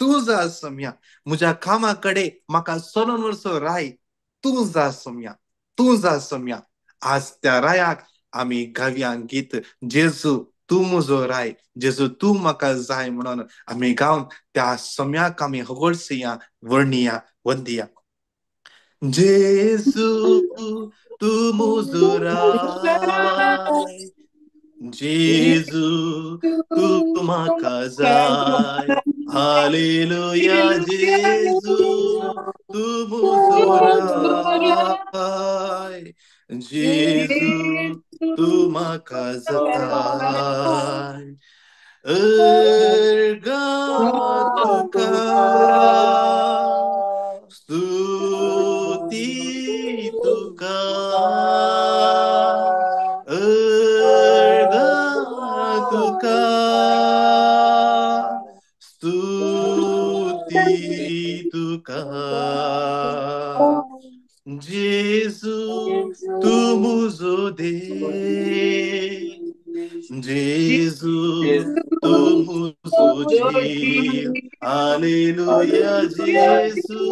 तूं जा सोम्या, म्हज्या कामा कडेन म्हाका चलोन वचो राय तूं जा सोम्या, तूं जा सोम्या. आज त्या रायाक आमी गावया गीत, जेजू तूं म्हजो राय, जेजू तूं म्हाका जाय म्हणून आमी गावन त्या सोम्याक आमी होगोळसया, वर्णिया, वंदिया. जेजू तूं म्हजो राय, जेजू तूं म्हाका जाय, हालेलुया जेजू तूं म्हजो राय, जेजू तूं म्हाका जाय. अर्गां तुका स्तुती तुका, अर्गां तुका स्तुती तुका. जेजू तूं म्हजो देव, जेजू तूं म्हजो जीव, हालेलुया जेजू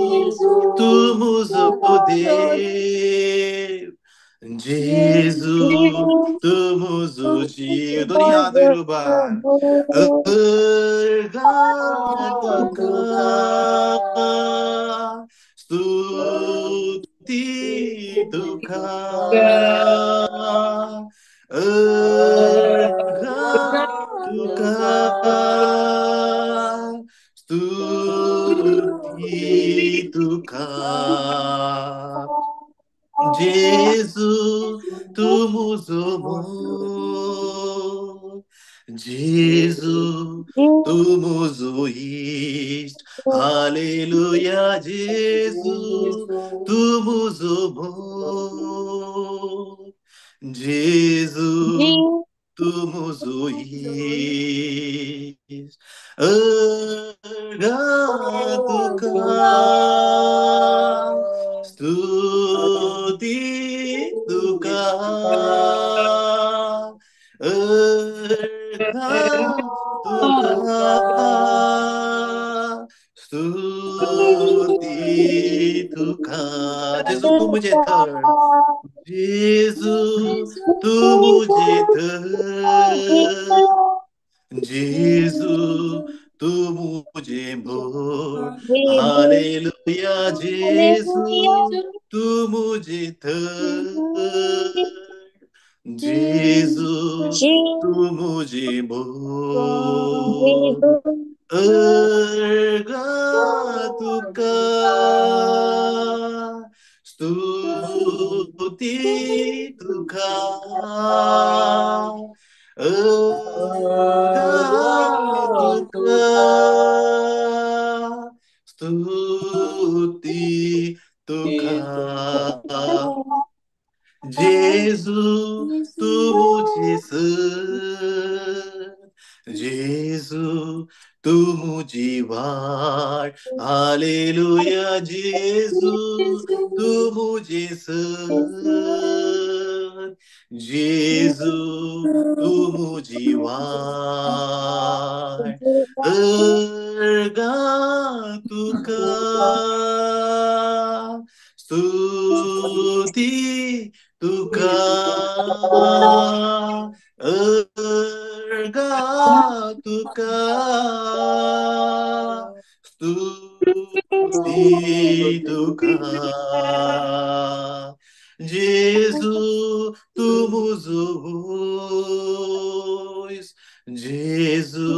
तूं म्हजो देव, जेजू तूं म्हजो जीव. दोनी हात वयर उबार. अर्गां तुका स्तुती तुका, अर्गां तुका स्तुती तुका. जेजू तूं म्हजो मोग, जेजू तूं म्हजो इश्ट, हालेलुया जेजू तूं म्हजो मोग, जेजू तूं म्हजो इश्ट. अर्गां तुका स्तुती तुका, अर्गां तुका स्तुती तुका. जेजू तूं म्हजें थळ, जेजू तूं म्हजें थळ, जेजू तूं म्हजें भोळ, हालेलुया जेजू तूं म्हजें थळ, जेजू तूं म्हजें भोळ. अर्गां तुका स्तुती तुका, अर्गां तुका स्तुती तुका. जेजू तूं म्हजें सर, जेजू तूं म्हजी वाट, हालेलुया जेजू तूं म्हजें सर, जेजू तूं म्हजी वाट. अर्गां तुका स्तुती तुका, अर्गां तुका स्तुती तुका. जेजू तूं म्हजो वयस, जेजू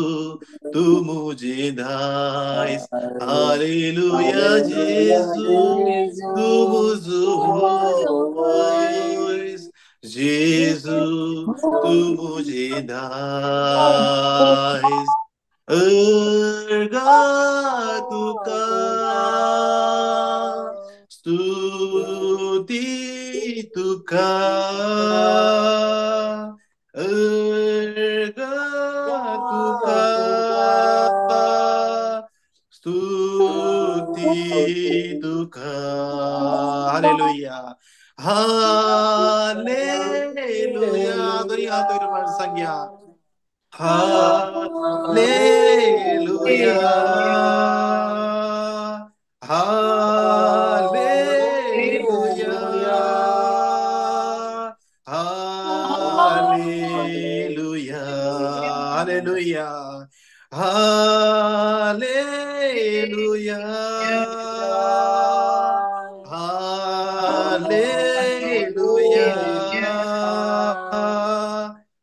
तूं म्हजें दायज, हालेलुया जेजू तूं म्हजो वयस, जेजू तूं म्हजें दायज. अर्गां तुका स्तुती तुका, अर्गां तुका स्तुती तुका. Hallelujah hallelujah. दोनी हात वयर उबार सांगया Hallelujah. Hallelujah. Hallelujah. Hallelujah. Hallelujah. Hallelujah.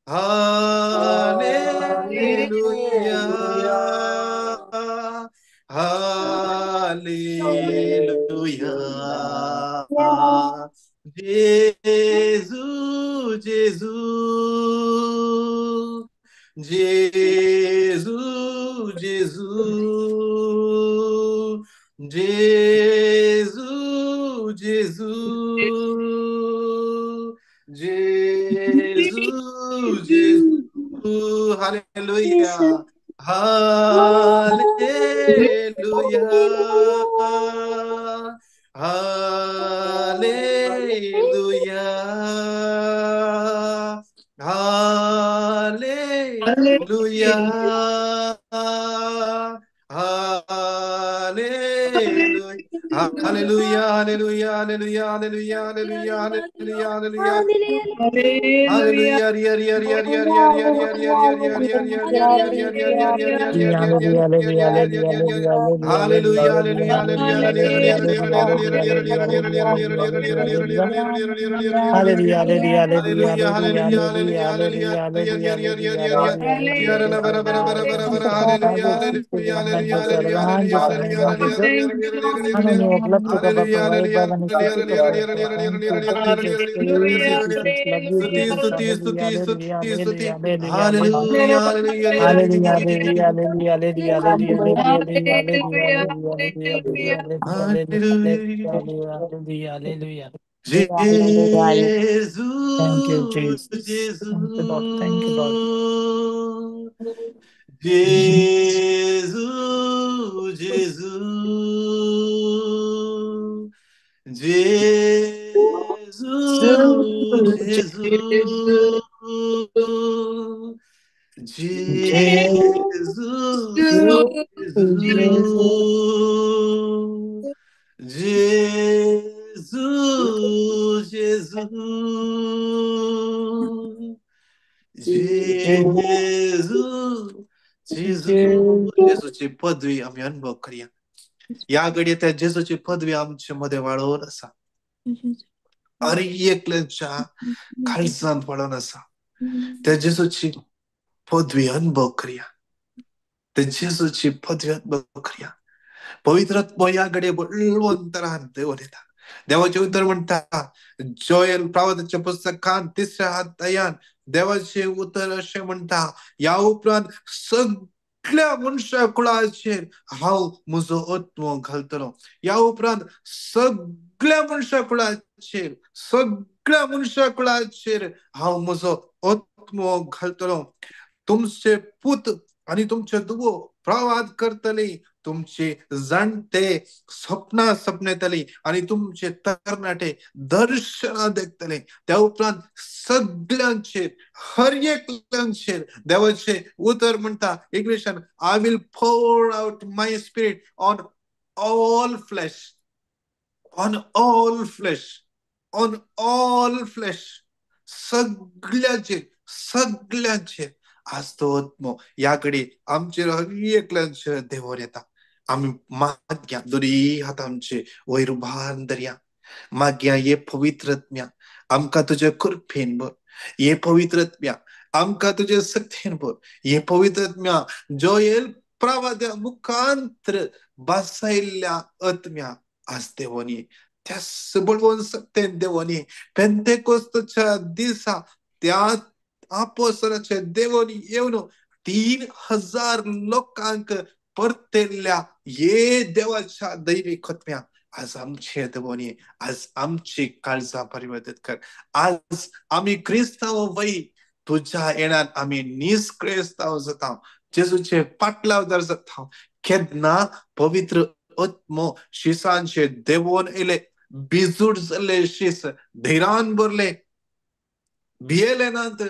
Hallelujah. Hallelujah. Jesu, Jesu, Jesu, Jesu, Jesu, Jesu, Jesu, Jesu. Hallelujah. Hallelujah. Hallelujah. Hallelujah. Hallelujah. Hallelujah. Hallelujah. Hallelujah. Hallelujah. Hallelujah. Hallelujah. Hallelujah. Hallelujah. Hallelujah. Hallelujah. Jesu, Thank you, Jesus. Jesu, Thank you, Lord. Thank you, Lord. Jesu, Jesu, Jesu, Jesu, Jesu, Jesu, Jesu, Jesu, Jesu, Jesu. जेजूची पदवी आमी अनुभव करया. ह्या घडये त्या जेजूची पदवी आमचे मध्ये वाळोवन आसा, हर एकल्याच्या काळजांत वाळोवन आसा. त्या जेजूची पदवी अनुभव करया, त्या जेजूची पदवी अनुभव करया. पवित्र आत्मो ह्या घडये बळवंतरान देवून येता. देवाचें उतर म्हणटा जोएल प्रावताच्या पुस्तकान तिसऱ्या अध्यायान देवाचें उतर अशें म्हणटा, ह्या उपरांत सगळ्या मनशा कुळाचेर हांव म्हजो आत्मो घालतलो. ह्या उपरांत सगळ्या मनशा कुळाचेर, सगळ्या मनशा कुळाचेर हांव म्हजो आत्मो घालतलो. तुमचे पूत आनी तुमचे दुवो प्रवाद करतले, तुमचे जाणटे सपना सपनेतले आनी तुमचे तरणाटे दर्शनां देखतले. त्या उपरांत सगळ्यांचेर, हर एकल्यांचेर देवाचें उतर म्हणटा इंग्लिशान, I will pour out my spirit on all flesh, on all flesh, on all flesh. सगळ्यांचेर, सगळ्यांचेर आज तो आत्मो ह्या घडये आमचेर हर एकल्यांचेर देंवोन येता. आमी मागया, दोनी हात आमचे वयर उबारून धरया, मागया, हे पवित्र आत्म्या आमकां तुजे कृपेन भर, हे पवित्र आत्म्या आमकां तुजे शक्तीन भर, हे पवित्र आत्म्या जोएल प्रवाद्या मुखांतर बसयल्ल्या आत्म्या आज देवोनी त्याच बळवंत शक्तीन देवोनी पेंतेकोस्ताच्या दिसा त्या आपोसराचे देवोनी येवन 3000 लोकांक परतेल्ल्या ये देवाच्या दैवी आत्म्या आज आमचे देवोनी आज आमची काळजां परिवर्तित कर. आज आमी क्रिस्तांव वय तुज्या येण्यान आमी निष्क्रिस्तांव जाता, जेजूचे पाटलावदार जाता. केन्ना पवित्र आत्मो शिसांचे देवोन येयले, बिजूट जाल्ले शीस धैरान भरले, भियेले नात,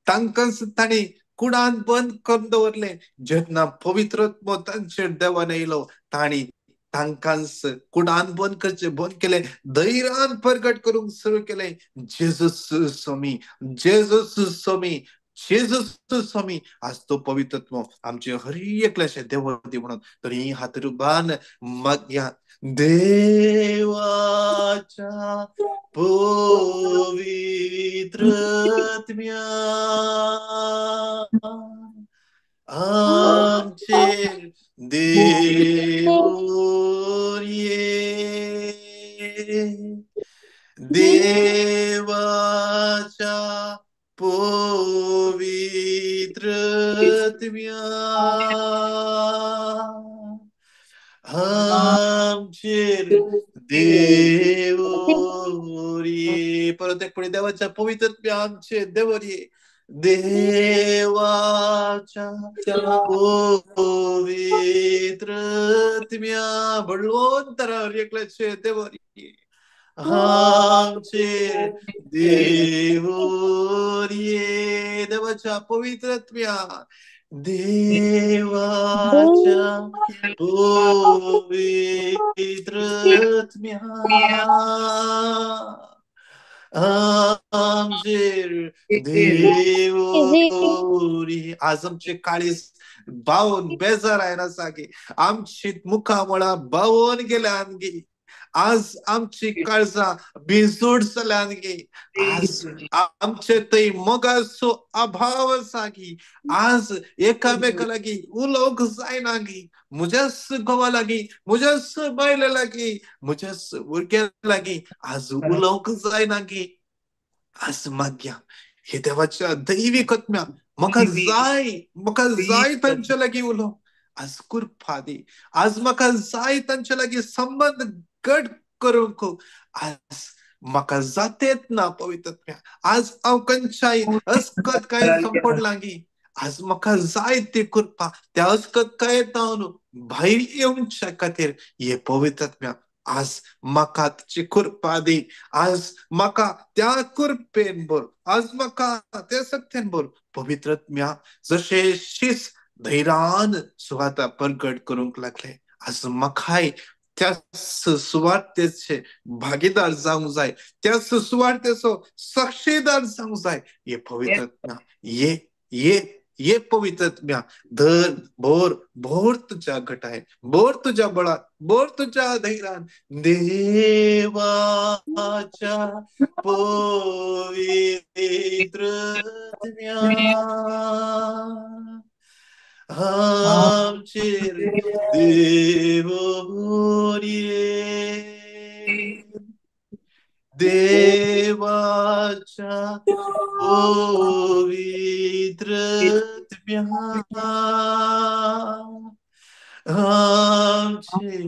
तांकांच तांणी कुडान बंद करून दवरले. जेन्ना पवित्र आत्मो तांचेर देवान येयलो तांणी तांकांच कुडान बंद करचे बंद केले, धैर्यान प्रगट करूंक सुरू केले. जेजस स्वामी, जेजस स्वामी, जेजस स्वामी. आज तो पवित्र आत्मो आमचे हर एकल्याचे देव दी म्हणून तरी हात रुबान मागया. देवाच्या पवित्र आत्म्या आमचेर देवून ये, देवाच्या पवित्र आत्म्या आमचेर देवून ये. परत एक पुढे देवाच्या पवित्र आत्म्या आमचेर देवून ये. देवाच्या पवित्र आत्म्या बळवंत एकल्याचे देवून ये, आमचेर देवून ये. देवाच्या पवित्र आत्म्या, देवाच्या पवित्र आत्म्या आमचेर देवून ये. आज आमचे काळीज बावन बेजार आयना सागी, आमची मुखामळां बावन गेल्या गे, आज आमची काळजां भिजूड जाल्यान गे, आज आमचे थंय मोगाचो अभाव आसा गी, आज एकामेका लागीं उलोवंक जायना गी, म्हज्याच घोवा लागीं, म्हज्याच बायले लागीं, म्हज्याच भुरग्यां लागीं आज उलोवंक जायना गी. आज मागया हे देवाच्या दैवीक आत्म्या म्हाका जाय, म्हाका जाय तांच्या लागीं उलोवंक. आज कृपा दी, आज म्हाका जाय तांच्या लागीं संबंद गट करूंक. आज म्हाका जातेत ना पवित्र आत्म्या, आज हांव खंयच्याय अस्कत काय संपडलां गी, आज म्हाका जाय ती कृपा त्या अस्कत काय जावन भायर येवच्या खातीर हे पवित्र आत्म्या आज म्हाका तुजी कृपा दी. आज म्हाका त्या कृपेन भर, आज म्हाका त्या शक्तेन भर. पवित्र आत्म्या जशे शीस धैर्यान सुवाता प्रगट करूंक लागले, आज म्हाकाय त्या सुवार्तेचे भागीदार जावंक जाय, त्या सुवार्तेचो साक्षीदार जावंक जाय. हे पवित्र आत्म्या ये ये ये पवित्र आत्म्या धर भोर भोर तुझ्या घटाय, भोर तुझ्या बळात, भोर तुझ्या धैर्यान. देवाच्या पवित्र आत्म्या आमचेर देवून ये, देवाच्या पवित्र आत्म्या आमचेर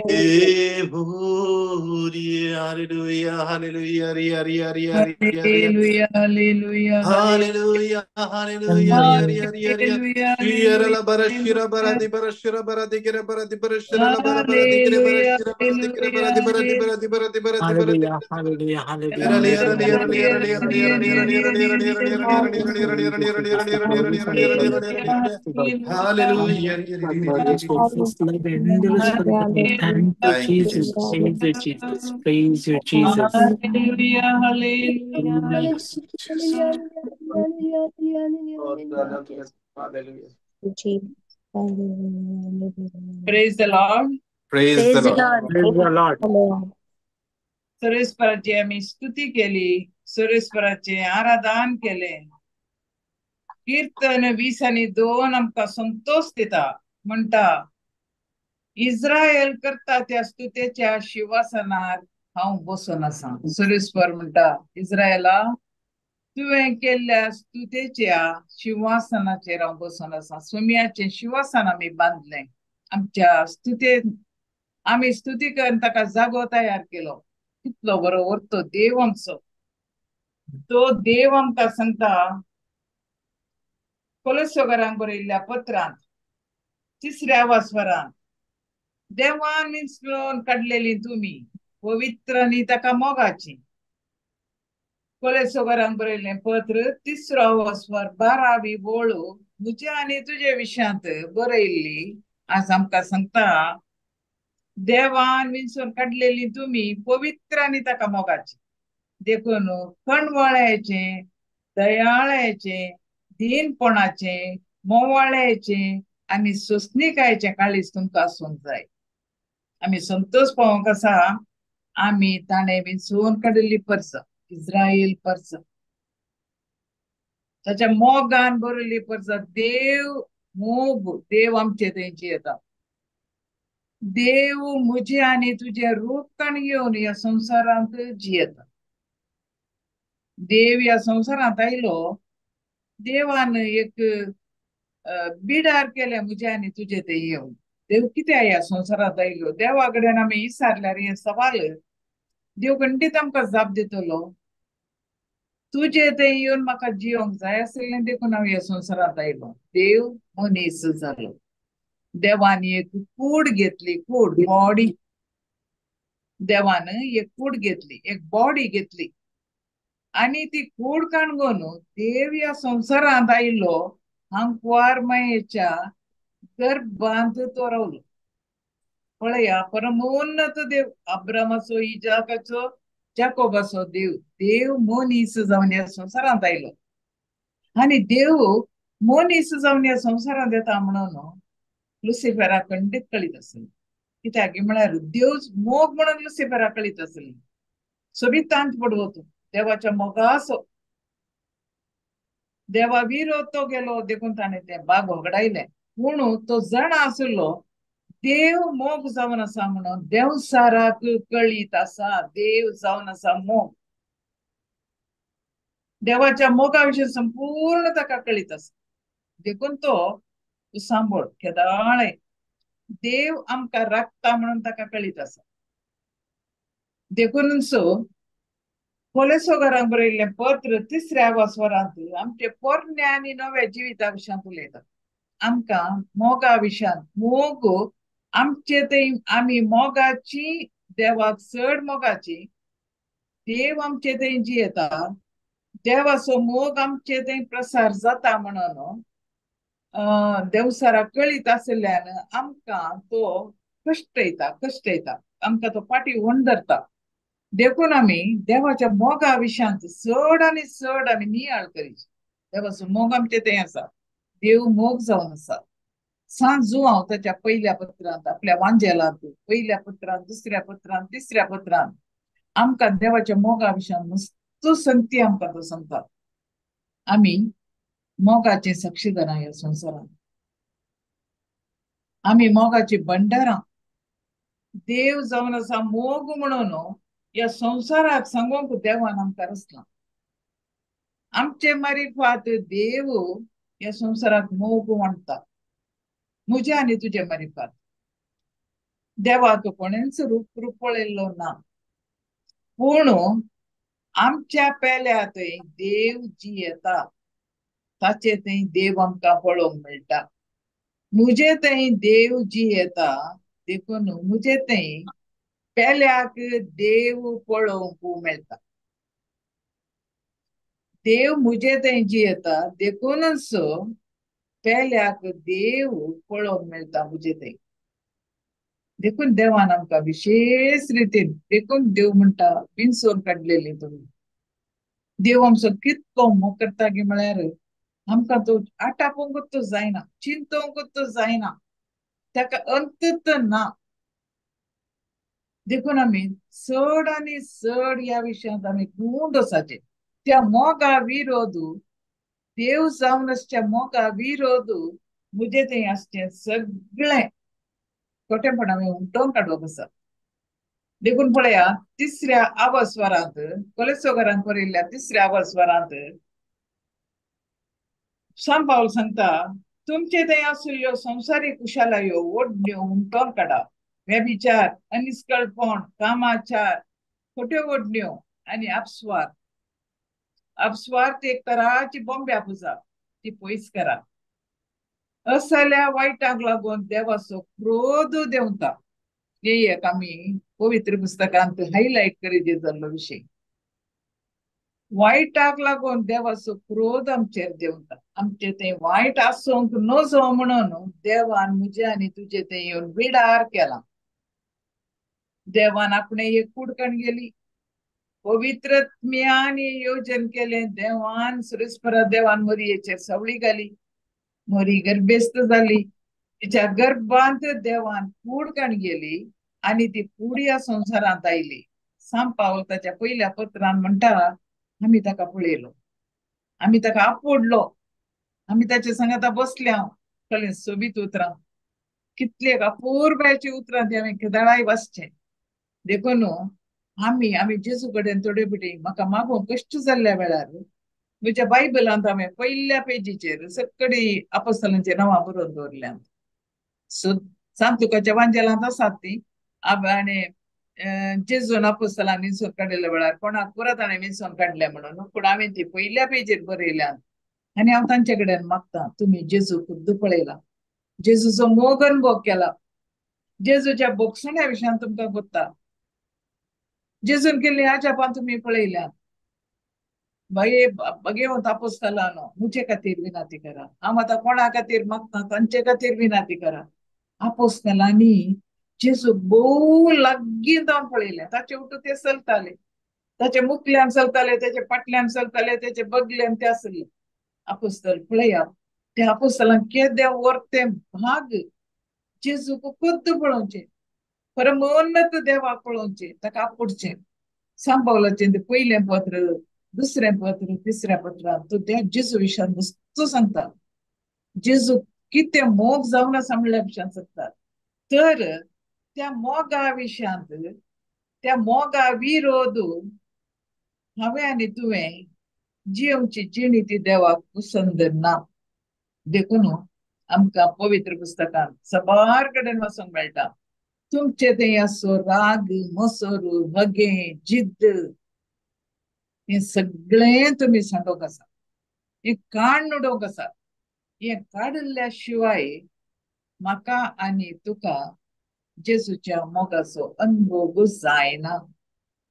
देवून ये. हालेलुया हालेलुया रिया रिया रिया रिया hallelujah hallelujah hallelujah hallelujah रिया रिया रिया रिया शिरला बर शिरा बर दि बर शिरा बर दि गिर बर दि बर शिरला बर बर दि गिर बर शिरा बर दि गिर बर दि बर दि बर दि बर दि बर दि बर दि Hallelujah, hallelujah, hallelujah. Thank you, Jesus. Praise you, Jesus. Praise you, Jesus. Hallelujah hallelujah. Praise the Lord. Praise the Lord. Praise the Lord. सर्वेस्पराची आम्ही स्तुती केली, सर्वेस्पराचे आराधन केले. कीर्तन 20:2 आमकां संतोष दिता, म्हणटा इस्रायल करता त्या स्तुतेच्या शिवासनार हांव बसून आसा. सर्वेस्पर म्हणटा इस्रायला तुवें केल्ल्या स्तुतेच्या शिवासनाचेर हांव बसून आसा. स्वाम्याचें शिवासन आमी बांदलें, आमच्या स्तुतेन आमी स्तुती करून ताका जागो तयार केलो. कितलो बरो व्हरतो देव आमचो. तो देव आमकां सांगता कोलोसोगरांक बरयल्ल्या पत्रांत 3 वासवरांत, देवान मिसळून काडलेली तुमी पवित्र आनी ताका मोगाची. कोलेसोगरांक बरयल्लें पत्र तिसरो वस्वर 12वी वळ म्हज्या आनी तुजे विशयांत बरयल्ली आज आमकां सांगता, देवान विंचून काडलेली तुमी पवित्र आनी ताका मोगाची, देखून कणवळ्याचें, दयाळ्याचें, दीनपणाचें, मोवाळ्याचें आनी सोंसणीकायेचें काळीज तुमकां आसूंक जाय. आमी संतोष पावोवंक आसा आमी ताणें विंचून काडिल्ली परसा, इस्रायल परसा, ताच्या मोगान बरयल्ली परसा. देव मोग, देव आमचे थंयची येता. देव म्हजें आनी तुजें रूप काण घेवन ह्या संवसारांत जियेता. देव ह्या संवसारांत आयलो, देवान एक बिडार केलें म्हजें आनी तुजें थंय येवन. देव कित्याक ह्या संवसारांत आयलो? देवा कडेन आमी विचारल्यार हें सवाल, देव खंडीत आमकां जाप दितलो. तुजे थंय येवन म्हाका जियोंक जाय आसलें देखून हांव ह्या संवसारांत आयलो. देव मनीस जालो. देवान एक कूड घेतली, कूड बॉडी. देवान एक कूड घेतली, एक बॉडी घेतली आनी ती कूड काणगोन देव ह्या संवसारांत आयलो. हांव मायेच्या गर्भांत तो रावलो. पळया, परमोन्नत देव, अब्रामाचो, इजाकाचो, जाकोबाचो देव, देव मनीस जावन ह्या संवसारांत आयलो. आनी देव मनीस जावन ह्या संवसारांत येता म्हणून लुसिफेराक खंडीत कळीत आसलें. कित्याक म्हळ्यार देव मोग म्हणून लुसिफेराक कळीत आसलें. सोबीत पडवो तूं देवाच्या मोगाचो, देवा विरोध तो गेलो देखून ताणें तें बाग होगडायलें. पूण तो जाणा आसलो देव मोग जावन आसा म्हणून देवसाराक कळीत आसा. देव जावन आसा मोग, देवाच्या मोगा विशीं संपूर्ण ताका कळीत आसा. देखून तो सांबळ केदाळे देव आमकां राखता म्हणून ताका कळीत आसा. देखूनच कोलेसोगरांक बरयल्लें पत्र तिसऱ्या वस्वरांत आमचे पोरण्या आनी नव्या जिविता विशयांत उलयतात. आमकां मोगा विशयांत, मोग आमचे थंय आमी मोगाची, देवाक चड मोगाची, देव आमचे थंय जियेता, देवाचो मोग आमचे थंय प्रसार जाता म्हणून देवसाराक कळीत आशिल्ल्यान आमकां तो कश्ट येता, कश्ट येता, आमकां तो फाटी ओंड धरता. देखून आमी देवाच्या मोगा विशयांत चड आनी चड आमी नियाळ करीत. देवाचो मोग आमचे थंय आसा, देव मोग जावन आसा. सांत जुआंव ताच्या पयल्या पत्रांत, आपल्या वांजेलांत, पयल्या पत्रांत, दुसऱ्या पत्रांत, तिसऱ्या पत्रांत आमकां देवाच्या मोगा विशयांत मस्त संगती आमकां तो सांगता. आमी मोगाचे साक्षीदारां ह्या संवसारांत, आमी मोगाची भंडारां. देव जावन आसा मोग म्हणून ह्या संवसाराक सांगूंक देवान आमकां रचलां. आमचे मारिफात देव ह्या संवसाराक मोग वांटता, म्हजे आनी तुजे मारिफात. देवाक कोणेंच रूप रूप पळयल्लो ना, पूण आमच्या पेल्या थंय देव जियेता, ताचे थंय देव आमकां पळोवंक मेळटा. म्हजे थंय देव जियेता देखून म्हजे थंय पेल्याक देव पळोवंक मेळटा. देव म्हजे थंय जियेता देखूनच पेल्याक देव पळोवंक मेळटा म्हजे थंय. देखून देवान आमकां विशेष रितीन, देखून देव म्हणटा विंचून काडलेली तुमी. देव आमचो कितको मोग करता की म्हळ्यार आमकां तो आटापूंकच तो जायना, चिंतोवंकच तो जायना, ताका अंतच ना. देखून आमी चड आनी चड ह्या विशयांत आमी गूंड वचाचें. त्या मोगा विरोध, देव जावन आसच्या मोगा विरोध म्हजे थंय आसचें सगळें खोटेपण आमी उमटोवन काडप आसा. देखून पळया तिसऱ्या आवाजस्वरांत, कोलेसोगरांक बरयल्ल्या तिसऱ्या आवाजस्वरांत सांत पावल सांगता, तुमचे थंय आशिल्ल्यो संवसारीक कुशालायो ओडण्यो उमटोवन काडा, व्यभिचार, अनिस्कळपण, कामाचार, खोट्यो ओडण्यो आनी अपस्वार्थ. अपस्वार्थ एक तराची बॉम्ब्या पुजा, ती पयस करा. असल्या वायटाक लागून देवाचो क्रोध देंवता. हे एक आमी पवित्र पुस्तकांत हायलायट करीत जाल्लो विशय. वायटाक लागून देवाचो क्रोध आमचेर देंवता. आमचे थंय वायट आसूंक नजो म्हणून देवान म्हजे आनी तुजे थंय येवन बिडार केला. देवान आपणे एक कुडकण गेली, पवित्रत्म्यान योजन केलें. देवान सुरेस्परा देवान मरियेचेर सवळी घाली, मरी गर्भेस्त जाली. तिच्या गर्भांत देवान कूड गेली आनी ती कूड ह्या संवसारांत आयली. सांत पावल ताच्या पयल्या पत्रान म्हणटा, आमी ताका पळयलो, आमी ताका आपोडलो, आमी ताच्या सांगाता बसल्या. कळ्ळें? सोबीत उतरां, कितले अपुरबायची उतरां ती हांवें केदाळाय वाचचें. देखून आमी आमी जेजू कडेन थोडे पिटी म्हाका मागूंक कश्ट जाल्ल्या वेळार म्हज्या बायबलांत हांवें पयल्या पेजीचेर सगळी आपोस्तलांची नांवां बरोवन दवरल्यांत. सो सांत लुकाच्या वांजेलांत आसात ती. आनी जेजून आपोस्तलां विंचून काडिल्ल्या वेळार कोणाक पुरा ताणें विंचून काडलें म्हणून, पूण हांवें ती पयल्या पेजीर बरयल्यांत. आनी हांव तांचे कडेन मागता, तुमी जेजू खुद्द पळयला, जेजूचो मोग अनुभव केला, जेजूच्या बोगसण्या विशयान तुमकां गोत्ता, जेजून केल्ली अजापां तुमी पळयल्यात. बाये बगेवंत आपोस्तलानो म्हजे खातीर विनाती करा, हांव आतां कोणा खातीर मागता तांचे खातीर विनाती करा. आपोस्तलांनी जेजू भोव लागीं जावन पळयलें. ताचे उठू ते चलताले, ताचे मुखल्यान चलताले, ताचे फाटल्यान चलताले, ताचे बगल्यान ते आसले. आपोस्तल पळयात, त्या आपोस्तलांक केदें वर्तें भाग जेजूक खुद्द पळोवचें, परमोन्नत देवाक पळोवचें, ताका आपुडचें. सांत पावलाचें तें पयलें पत्र, दुसरें पत्र, तिसऱ्या पत्रांत तो त्या जेजू विशयान वस्तू सांगता. जेजू कितें मोग जावन आसा म्हणल्या विशयान सांगता. तर त्या मोगा विशयांत, त्या मोगा विरोध हांवें आनी तुवें जियेवची जिणी ती देवाक पसंद ना. देखून आमकां पवित्र पुस्तकांत सबार कडेन वाचूंक मेळटा, तुमचे थंय आसो राग, मसर, हगे, जिद्द, हें सगळें तुमी सांडोवंक आसा, हें काडून उडोवंक आसा. हें काडिल्ल्या शिवाय म्हाका आनी तुका जेजूच्या मोगाचो अनुभव जायना.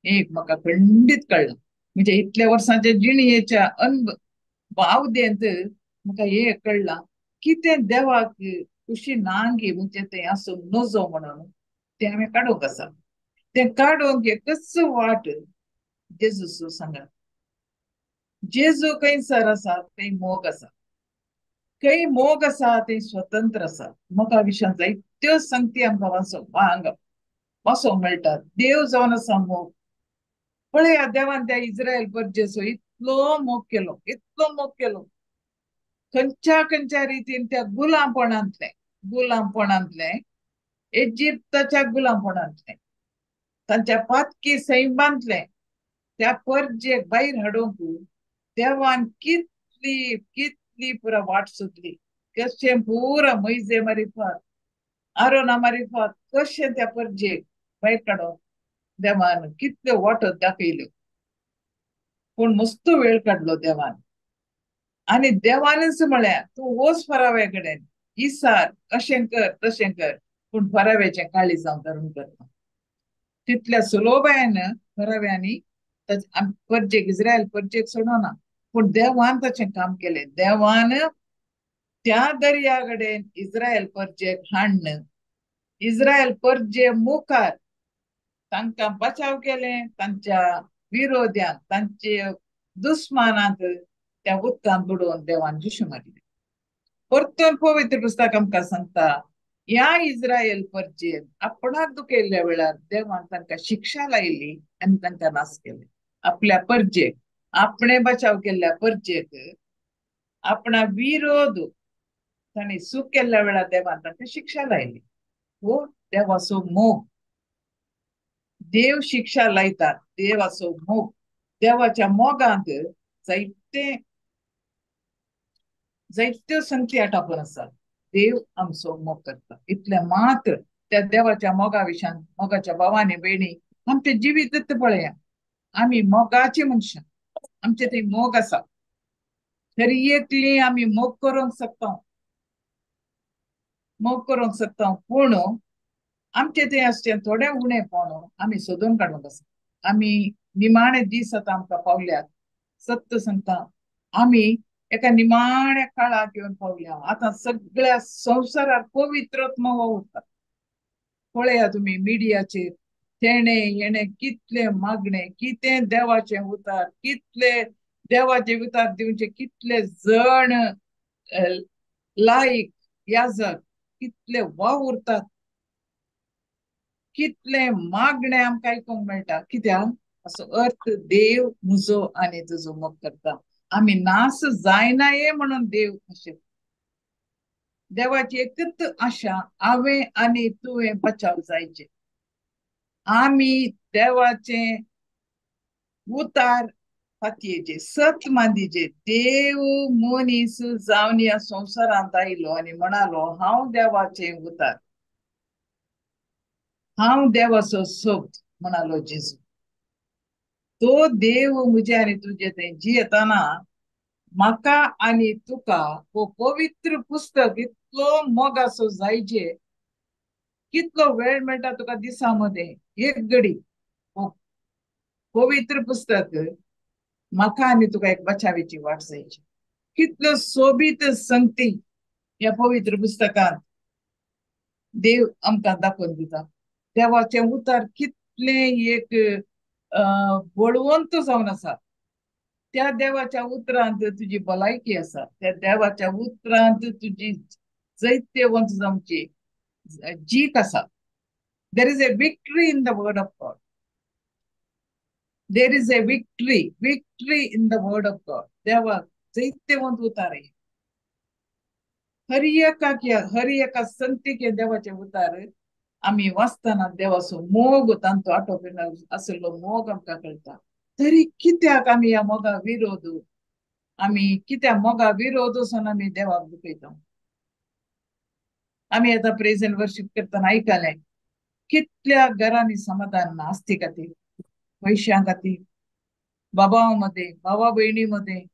हें एक म्हाका खंडीत कळ्ळां. म्हणजे इतल्या वर्सांच्या जिणयेच्या अनुभव आवदेंत म्हाका हें कळ्ळां, कितें देवाक खुशी नांगी म्हणजे तें आसूंक नजो म्हणून तें हांवें काडूंक आसा. तें काडूंक एकच वाट जेजूचो सांगात. जेजू खंयसर आसा थंय मोग आसा, खंय मोग आसा थंय स्वतंत्र आसा. मोगा विशयान जायत्यो संगती आमकां वाचूंक वाचूंक मेळटा. देव जावन आसा मोग. पळया देवान त्या इस्रायल परजेचो इतलो मोग केलो, इतलो मोग केलो, खंयच्या खंयच्या रितीन त्या गुलामपणांतलें, गुलामपणांतलें, इजिप्ताच्या गुलामपणांतलें, तांच्या पातकी सैमांतलें त्या परजेक भायर हाडूंक देवान कितली कितली पुरा वाट सोदली. कशें पुरा मैजे मारिफात, आरोना मारिफात कशें त्या परजेक भायर काडूंक देवान कितल्यो वाटो दाखयल्यो. पूण मस्त वेळ काडलो देवान. आनी देवानच म्हळ्यार तूं वच फराव्या कडेन, इसार, अशें कर तशें कर, पूण फराव्याचें काळीज हांव धरून करता. तितल्या सुलोबायन फराव्यांनी परजेक, इस्रायल परजेक सोडना, पूण देवान ताचें काम केलें. देवान त्या दर्या कडेन इस्रायल परजेक हाडन इस्रायल परजे मुखार तांकां बचाव केलें, तांच्या विरोध्यांक, तांचे दुस्मानांक त्या उदकांत बुडोवन देवान जिशू मारले. परतून पवित्र पुस्तक आमकां सांगता, ह्या इस्रायल परजेन आपणाक दुखयल्ल्या वेळार देवान तांकां शिक्षा लायली आनी तांकां नाश केले. आपल्या परजेक, आपणे बचाव केल्ल्या परजेक आपणा विरोध तांणी चूक केल्ल्या वेळार देवान तांकां शिक्षा लायली. हो देवाचो मोग. देव शिक्षा लायतात, देवाचो मोग. देवाच्या मोगांत जायते जायत्यो संगती आटापून आसा. देव आमचो मोग करता. इतलें मात्र त्या देवाच्या मोगा विशयान, मोगाच्या भावांनी भयणी आमचें जिवीत पळया. आमी मोगाची मनशां, आमचे थंय मोग आसा. तरी एकली आमी मोग करूंक शकता, मोग करूंक शकता, पूण आमचे थंय आसचें थोडें उणेपण आमी सोदून काडूंक आसा. आमी निमाणे दीस आतां आमकां पावल्यात. सत्य सांगता, आमी एका निमाण्या काळाक येवन पावल्या. आतां सगळ्या संवसारार पवित्रात्मा वावुरता. पळया तुमी मिडियाचेर तेणे हेणे कितले मागणे, कितें देवाचें उतार, कितले देवाचे उतार दिवचे, कितले जण लायक याजक कितले वावुरतात, कितले मागणे आमकां आयकूंक मेळटा. कित्याक असो अर्थ देव म्हजो आनी तुजो मोग करता. आमी नास जायना ये म्हणून देव अशें देवाची एकच आशा, हांवें आनी तुवें बचाव जायचे. आमी देवाचे उतार फातयेचे सत मांदीचे. देव मनीस जावन ह्या संवसारांत आयलो आनी म्हणालो, हांव देवाचे उतार, हांव देवाचो शब्द म्हणालो जेजू. तो देव म्हजे आनी तुजे थंय जियेतना म्हाका आनी तुका हो पवित्र पुस्तक इतलो मोगासो जायचे. कितलो वेळ मेळटा तुका दिसा मदें एक घडी हो पवित्र पुस्तक म्हाका आनी तुका एक बचावेची वाट जायची. कितल्यो सोबीत संगती ह्या पवित्र पुस्तकांत देव आमकां दाखोवन दिता. देवाचें उतार कितलें एक बळवंत जावन आसा. त्या देवाच्या उतरांत तुजी भलायकी आसा, त्या देवाच्या उतरांत तुजी जैत्यवंत जावची जीक आसा. There is a victory in the word of God. There is a victory, victory in the word of God. देवाक जैत्यवंत उतार आहे. हर एकाक हर एका संतीक देवाचे उतार आमी वाचतना देवाचो मोग, तांचो आटोपी आशिल्लो मोग आमकां कळटा. तरी कित्याक आमी ह्या मोगा विरोध, आमी कित्याक मोगा विरोध वचून आमी देवाक दुखयता. आमी आतां प्रेज एंड वर्शीप करतना आयकलें, कितल्या घरांनी समाधान ना आस्ती खातीर, पयशां खातीर, बाबा मदें, बाबा भयणी मदें.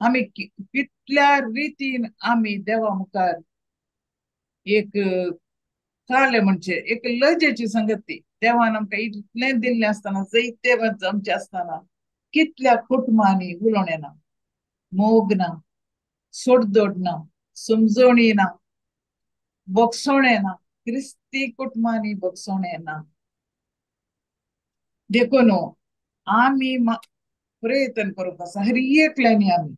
आमी कितल्या रितीन आमी देवा मुखार एक काले म्हणजे एक लजेची संगत ती. देवान आमकां इतलें दिल्लें आसतना, जैतेवंत आमचें आसतना कितल्या कुटुंबांनी उलोवणें ना, मोग ना, सोडदोड ना, समजवणी ना, बक्षवणें ना, क्रिस्ती कुटुंबांनी बक्षवणें ना. देखून आमी प्रयत्न करूंक आसा हर एकल्यांनी, आमी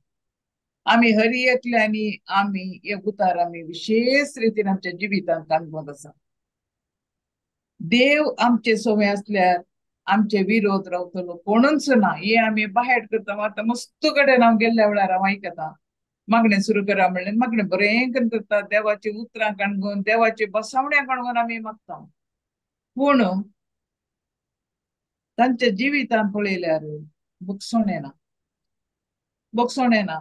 आमी हर एकल्यांनी आमी एक उतार आमी विशेष रितीन आमच्या जिवितांत काडूंक आसा. देव आमचे सोवे आसल्यार आमचे विरोध रावतलो कोणूच ना. हे आमी बाहेर करता. आतां मस्त कडेन हांव गेल्ल्या वेळार हांव आयकता, मागणें सुरू करा म्हणलें, मागणें बरें करून करता, देवाची उतरां काणगून, देवाची बसावण्या काणगून आमी मागता. पूण तांच्या जिवितान पळयल्यार बक्षवणें ना, बक्षवणें ना.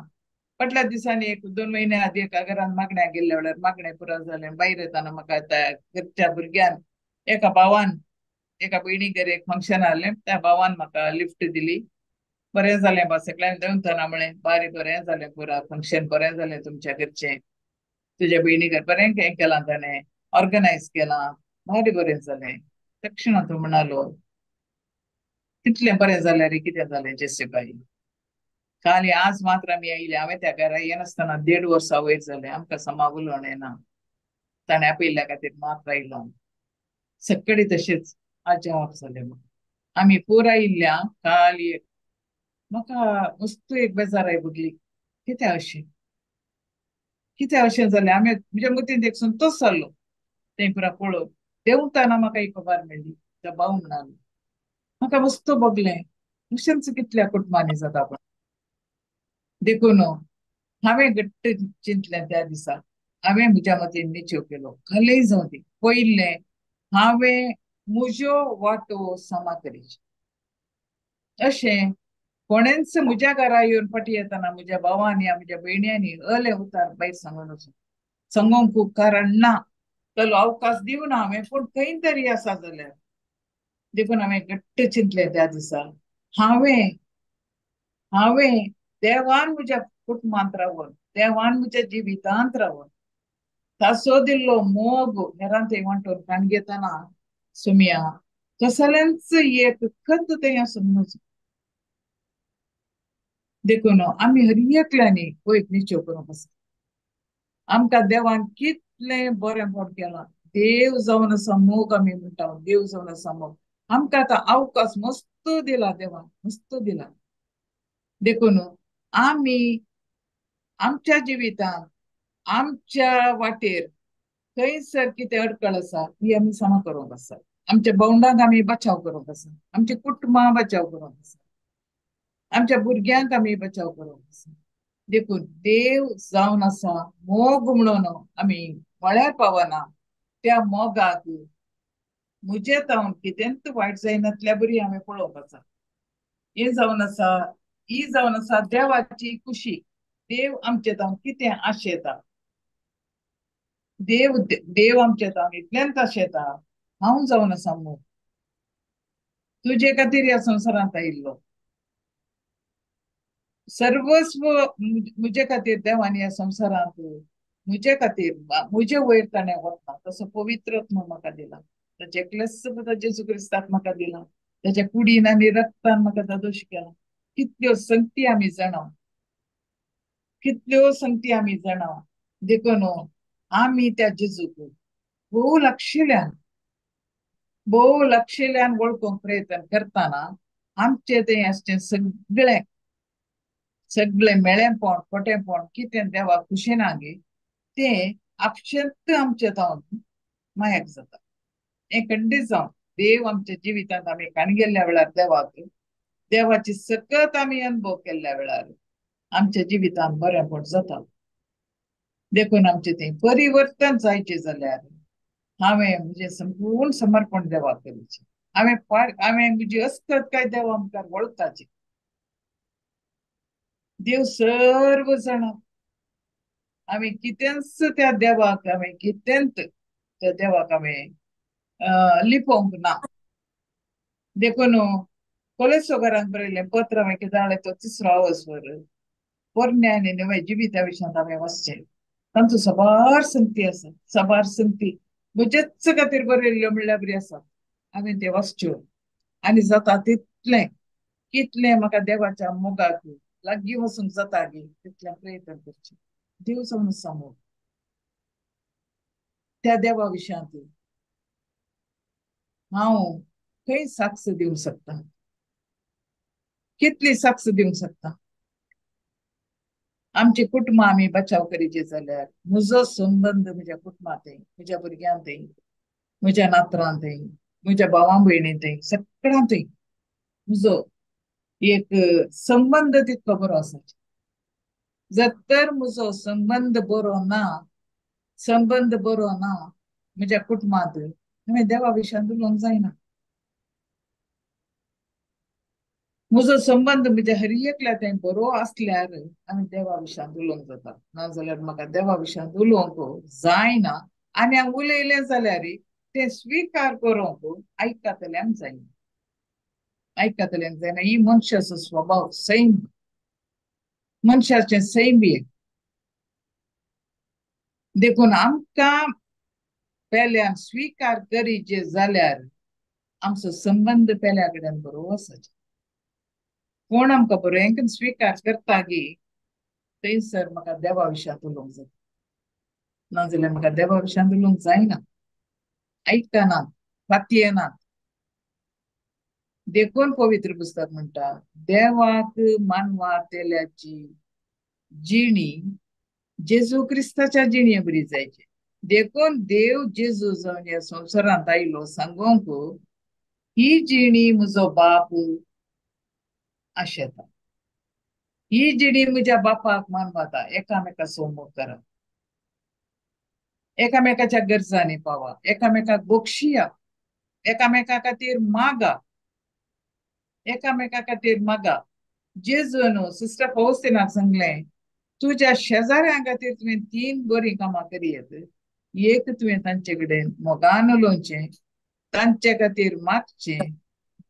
फाटल्या दिसांनी एक 2 म्हयन्या आदी एका घरान मागण्या गेल्ल्या वेळार मागणें पुरो जालें. भायर येतना म्हाका त्या घरच्या भुरग्यान, एका भावान, एका भयणीगेर एक फंक्शन आहलें, त्या भावान म्हाका लिफ्ट दिली. बरें जालें बा, सगळ्यांक देंवतना म्हळें बारी बरें जालें, पुरा फंक्शन बरें जालें तुमच्या घरचें, तुज्या भयणीगेर बरें हें केलां ताणें, ऑर्गनायज केलां, भारी बरें जालें. तक्षणा तो म्हणालो, कितलें बरें जाल्यार कितें जालें जेसीबाई, काल आज मात्र आमी आयले. हांवें त्या घरा येनासतना 1.5 वर्सां वयर जालें, आमकां समा उलोवणें ना. ताणें आपयल्ल्या खातीर मात्र आयलो. सगळे तशेंच अजाप जालें आमी पुरा आयिल्ल्या. काल एक म्हाका वस्तू एक बेजाराय बगली, कित्याक अशें, कित्याक अशें जालें. आमी म्हज्या मतींत एक संतोश जालो तें पुरा पळोवन. देंवतना म्हाका एक खबर मेळ्ळी, त्या भाव म्हणालो, म्हाका वस्तू बगलें अशेंच कितल्या कुटुंबांनी जाता. पण देखून हांवें घट्ट चिंतलें त्या दिसा, हांवें म्हज्या मतीन निश्चय केलो, कलेय जावं दी, पयलें हांवें म्हज्यो वाटो समा करीची. अशें कोणेंच म्हज्या घरा येवन फाटीं येतना म्हज्या भावांनी या म्हज्या भयण्यांनी अलें उतार भायर सांगून वचून सांगूंक कारण ना, तलो अवकाश दिवना हांवें, पूण खंय तरी आसा जाल्यार. देखून हांवें घट्ट चिंतलें त्या दिसा, हांवें हांवें देवान म्हज्या कुटुंबांत रावन, देवान म्हज्या जिवितांत रावन ताचो दिल्लो मोग हेरांत थंय वांटून काण घेतना सुमया कसलेंच एक खत थंय आसूंक नजो. देखून आमी हर एकल्यांनी हो एक निश्चय करूंक आसा. आमकां देवान कितलें बरेंपण केलां. देव जावन आसा मोग, आमी म्हणटा देव जावन आसा मोग. आमकां आतां अवकाश मस्त दिला देवान, मस्त दिला. देखून आमी आमच्या जिवितांत आमच्या वाटेर खंयसर कितें अडकळ आसा ही आमी समा करूंक आसा. आमच्या भावंडांक आमी बचाव करूंक आसा, आमच्या कुटुंबां बचाव करूंक आसा, आमच्या भुरग्यांक आमी बचाव करूंक आसा. देखून देव जावन आसा मोग म्हणून आमी म्हळ्यार पावना. त्या मोगाक म्हजे जावन कितेंच वायट जायनातल्या बरी आमी पळोवंक आसा. हें जावन आसा, ही जावन आसा देवाची खुशी. देव आमचे जावन कितें आशेता, देव देव आमचे जावन इतल्यान आशेता, हांव जावन आसा मोग तुजे खातीर ह्या संवसारांत आयिल्लो. सर्वस्व म्हजे खातीर देवान ह्या संवसारांत म्हजे खातीर म्हजे वयर ताणें वतना तसो पवित्र आत्मा म्हाका दिला. ताचे एकलेच जेजू क्रिस्ताक म्हाका दिला. ताच्या कुडीन आनी रक्तान म्हाका दादोश केला. कितल्यो संगती आमी जाणा, कितल्यो संगती आमी जाणा. देखून आमी त्या जेजूक भोव लक्षिल्यान, भोव लक्षिल्यान वळखूंक प्रयत्न करतना आमचे तें आसचें सगळें सगळें मेळेपण खोटेपण कितें देवाक खुशी ना गे तें आपशेंत आमचें जावन मायाक जाता. हें खंडीत जावन देव आमच्या जिवितांत आमी काणगेल्ल्या वेळार देवाक देवाची सकत आमी अनुभव केल्ल्या वेळार आमच्या जिवितांत बरेंपण जाता. देखून आमचें तें परिवर्तन जायचें जाल्यार हांवें म्हजें संपूर्ण समर्पण देवाक करचें. हांवें हांवें म्हजी अस्कत काय देवा मुखार वळखाची. देव सर्व जाणा. आमी कितेंच त्या देवाक हांवें कितेंच त्या देवाक हांवें लिपोवंक ना. देखून कोलेसोगरांक बरयलें पत्र हांवें कितें जालें तो तिसरो आवसवर पोरण्या आनी नव्या जिविता विशयांत हांवें वाचचें. तांचो साबार संगती आसा, साबार संगती म्हजेच खातीर बरयल्ल्यो म्हणल्यार बरी आसा. हांवें ते वाचच्यो आनी जाता तितलें कितलें म्हाका देवाच्या मोगाक लागीं वचूंक जाता गे तितलें प्रयत्न करचें. देव जावन आसा मोग. त्या देवा विशयांत हांव खंय साक्ष दिवंक शकता, कितली साक्ष दिवंक शकता. आमची कुटुंबां आमी बचाव करीचे जाल्यार म्हजो संबंद म्हज्या कुटुंबांत, म्हज्या भुरग्यांत, म्हज्या नातरांत, म्हज्या भावां भयणींत, सगळ्यांत म्हजो एक संबंद तितको बरो आसा. जर तर म्हजो संबंद बरो ना, संबंद बरो ना म्हज्या कुटुंबांत, हांवें देवा विशयांत उलोवंक जायना. म्हजो संबंद म्हज्या हर एकल्या थंय बरो आसल्यार आमी देवा विशयांत उलोवंक जाता. नाजाल्यार म्हाका देवा विशयांत उलोवंक जायना. आनी हांव उलयलें जाल्यार तें स्विकार करूंक आयकतल्यांक जायना, आयकतल्यांक जायना. ही मनशाचो स्वभाव, सैम, मनशाचें सैम एक. देखून आमकां पेल्यान स्विकार करीचे जाल्यार आमचो संबंद पेल्या कडेन बरो आसाचो. कोण आमकां बरें स्विकार करता गी थंयसर म्हाका देवा विशयांत उलोवंक जाता. नाजाल्यार म्हाका देवा विशयांत उलोवंक जायना, आयकनात, फातयेनात. देखून पवित्र पुस्तक म्हणटा देवाक मानवातेल्याची जिणी जेजू क्रिस्ताच्या जिणे बरी जायची. देखून देव जेजू जावन ह्या संवसारांत आयलो सांगूंक ही जिणी म्हजो बाप आशेता, ही जिणी म्हज्या बापाक मानवाता. एकामेकाचो मोग करा, एकामेकाच्या गरजांनी पावा, एकामेकाक बक्षिया, एकामेका खातीर मागा, एकामेका खातीर मागा. जेजून सिस्टर फौस्तिनाक सांगलें तुज्या शेजाऱ्यां खातीर तुवें 3 बरीं कामां करयत. एक तुवें तांचे कडेन मोगान उलोवचें, तांचे खातीर मागचें,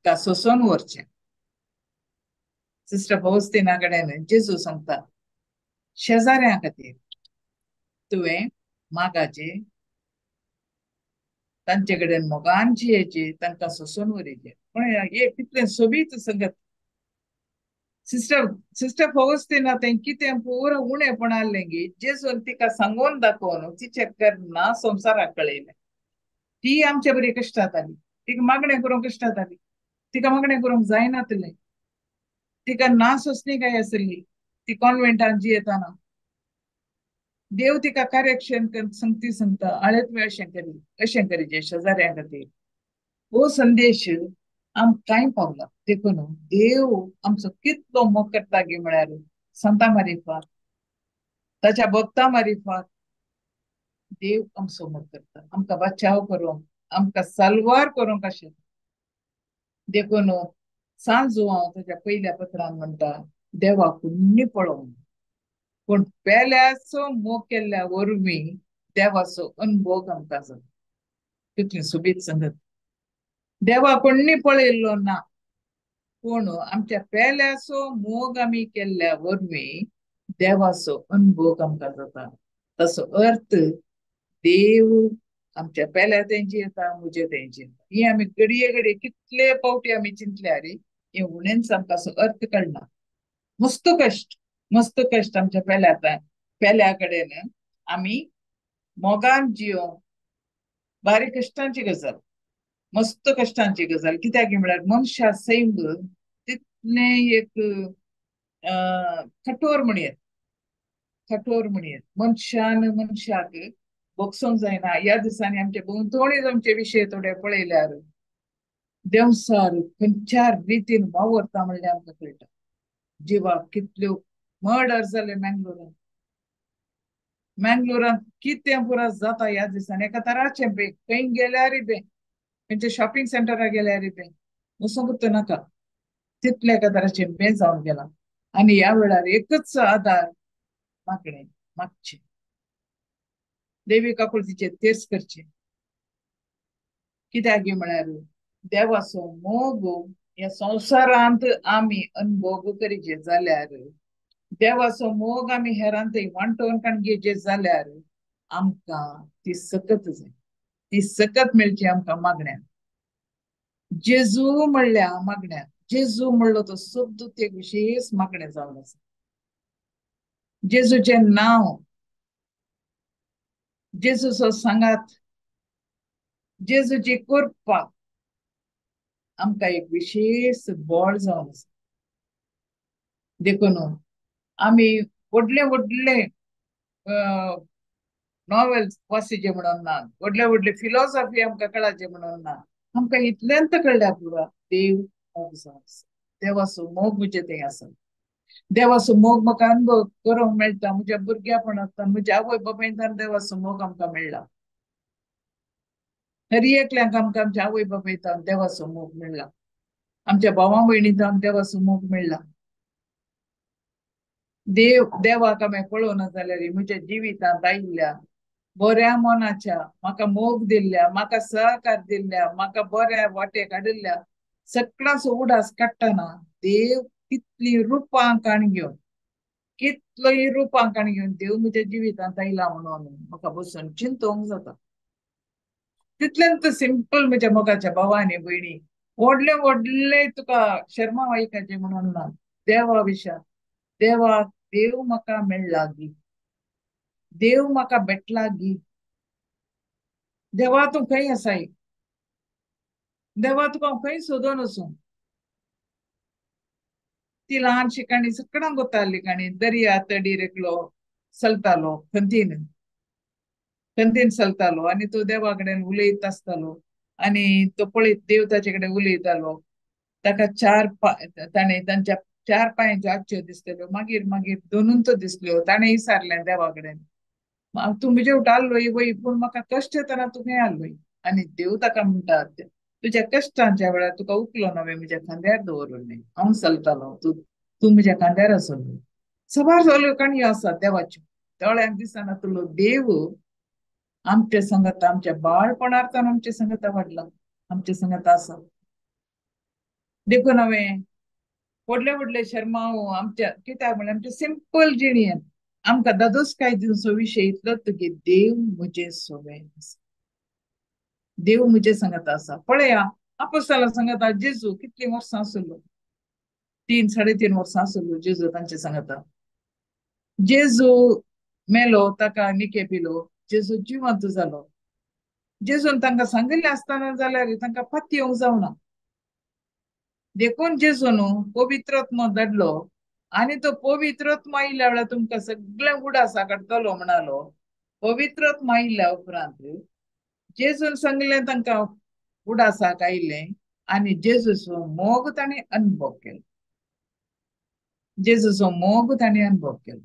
ताका सोंसून व्हरचें. सिस्टर फौस्तिना कडेन जेजू सांगता शेजाऱ्यां खातीर तुवें मागाचें, तांचे कडेन मोगान जियेचें, तांकां सोंसून व्हरीचें. पण एक कितलें सोबीत संगत. सिस्टर सिस्टर फौस्तिना तें कितें पुरो उणेपण आहलें गी जेजून तिका सांगून दाखोवन तिचे करना संवसाराक कळयलें. ती आमच्या बरी कश्ट जाताली, तिका मागणें करूंक कश्ट जाताली, तिका मागणें करूंक जायनातलें, तिका ना सोंसणी काय आसली. ती कॉन्वेंटान जियेताना देव तिका करेक्शन संगती सांगता, आळे तुवें अशें करी अशें करीचे शेजाऱ्यां खातीर. हो संदेश आमकांय पावला. देखून देव आमचो कितलो मोग करता गी म्हळ्यार संता मारिफात, ताच्या भक्ता मारिफात देव आमचो मोग करता, आमकां बचाव करूंक, आमकां साल्वार करूंक अशें. देखून सांजू हांव ताच्या पयल्या पत्रान म्हणटा, देवाक कोणी पळोवंक पूण पेल्याचो मोग केल्ल्या वरवीं देवाचो अनुभव आमकां जाता. कितली सोबीत संगत. देवा कोणी पळयल्लो ना पूण आमच्या पेल्याचो मोग आमी केल्ल्या वरवीं देवाचो अनुभव आमकां जाता. ताचो अर्थ देव आमच्या पेल्या तेंची येता, म्हजे तेंची येता. ही आमी घडये घडये कितले पावटी आमी चिंतल्या रे, हे उणेंच आमकां असो अर्थ कळना. मस्त कश्ट, मस्त कश्ट आमच्या पेल्या पेल्या कडेन आमी मोगान जियोवंक बारीक कश्टांची गजाल, मस्त कश्टांची गजाल. कित्याक म्हळ्यार मनशा सैम तितलें एक कठोर म्हणयेत, कठोर म्हणयेत. मनशान मनशाक भोगसूंक जायना. ह्या दिसांनी आमचे भोंवतणी आमचे विशय थोडे पळयल्यार देंवसार खंयच्या रितीन वावरता म्हणल्यार आमकां कळटा. जिवाक कितल्यो मर्डर जाले मँगलोरांत, मँगलोरांत कितें पुरा जाता ह्या दिसांनी. एका तराचें बे खंय गेल्यार बे, खंयच्या शॉपिंग सेंटराक गेल्यार बे वचूंक नाका, तितले एका तराचें बे जावन गेलां. आनी ह्या वेळार एकच आदार मागणें मागचें, देवी काकुळतीचें तेच करचें. कित्याक म्हळ्यार देवाचो मोग ह्या संवसारांत आमी अनुभव करीचे जाल्यार, देवाचो मोग आमी हेरांत वांटोवन काण घेवचे जाल्यार आमकां ती सकत जाय, ती सकत मेळची आमकां मागण्या. जेजू म्हणल्या मागण्या, जेजू म्हणलो तो शब्द ते विशेष मागणें जावन आसा. जेजूचें नांव, जेजूचो सांगात, जेजूची कृपा आमकां एक विशेष बळ जावन आसा. देखून आमी व्हडले व्हडले नॉवेल्स वाचचे म्हणून ना, व्हडले व्हडले फिलॉसॉफी आमकां कळाचे म्हणून ना, आमकां इतल्यांत कळ्ळ्या पुरो देव मोग जावन आसा. देवाचो मोग म्हजे थंय आसा, देवाचो मोग म्हाका अनुभव करूंक मेळटा. म्हज्या भुरग्यापणांतल्यान, म्हज्या आवय बापायंतल्यान देवाचो मोग आमकां मेळ्ळा. हर एकल्यांक आमकां आमच्या आवय बापायंतल्यान देवाचो मोग मेळ्ळा, आमच्या भावा भयणींतल्यान देवाचो मोग मेळ्ळा. देव देवाक आमी पळोवना जाल्यार म्हज्या जिवितांत आयिल्ल्या बऱ्या मनाच्या, म्हाका मोग दिल्ल्या, म्हाका सहकार दिल्ल्या, म्हाका बऱ्या वाटेक हाडिल्ल्या सगळ्यांचो उडास काडटना देव कितली रुपां काण घेवन, कितलोय रुपां काण घेवन देव म्हज्या जिवितांत आयला म्हणून म्हाका बसून चिंतोवंक जाता. तितलेंच सिंपल म्हज्या मोगाच्या भावा आनी भयणी, व्हडले व्हडले तुका शर्मा वायकाचे म्हणून ना, देवा विशा देवा देव म्हाका मेळ्ळा गी, देव म्हाका भेटला गी, देवा तूं खंय आसाय, देवा तुका हांव खंय सोदून वचूं. ती ल्हानशी काणी सगळ्यांक गोताली काणी. दर्या तडीर एकलो चलतालो, खंतीन खंतीन चलतालो आनी तो देवा कडेन उलयत आसतालो आनी तो पळयत देव ताचे कडेन उलयतालो. ताका चार पांय, ताणें तांच्या चार पांयांच्यो आच्यो दिसतल्यो, मागीर मागीर दोनून तो दिसल्यो. ताणें विचारलें देवा कडेन, तूं म्हजे वट आहलोय वय, पूण म्हाका कश्ट येतना तूं खंय आहलोय. आनी देव ताका म्हणटा, तुज्या कश्टांच्या वेळार तुका उखलो हांवें म्हज्या खांद्यार दवरलें, हांव चलतालो, तूं तूं म्हज्या खांद्यार आसलो. सबार सगल्यो काणयो आसात देवाच्यो. दोळ्यांक दिसना तुलो देव आमच्या संगत, आमच्या बाळपणार आमच्या संगता वाडला, आमच्या संगत आसा. देखून हांवें व्हडले व्हडले शर्माव आमच्या कित्याक म्हणल्यार आमच्या सिंपल जिणेन आमकां दादोस काय दिवचो विशय इतलोच की देव म्हजे सोवे आसा, देव म्हजे संगत आसा. पळया आपोस्ताला संगता जेजू कितलीं वर्सां आसलो, 3 साडे 3 वर्सां आसलो जेजू तांचे सांगता. जेजू मेलो, ताका निके पिलो, जेजू जिवंत जालो. जेजून तांकां सांगिल्लें आसतना जाल्यार तांकां पातयेवंक जावना. देखून जेजून पवित्रात्मो धाडलो आनी तो पवित्रात्मा आयिल्ल्या वेळार तुमकां सगळें उडासा काडटलो म्हणालो. पवित्रात्मा आयिल्ल्या उपरांत जेजून सांगलें तांकां उडासाक आयिल्लें आनी जेजूचो मोग ताणें अनुभव केलो. जेजूचो मोग ताणें अनुभव केलो.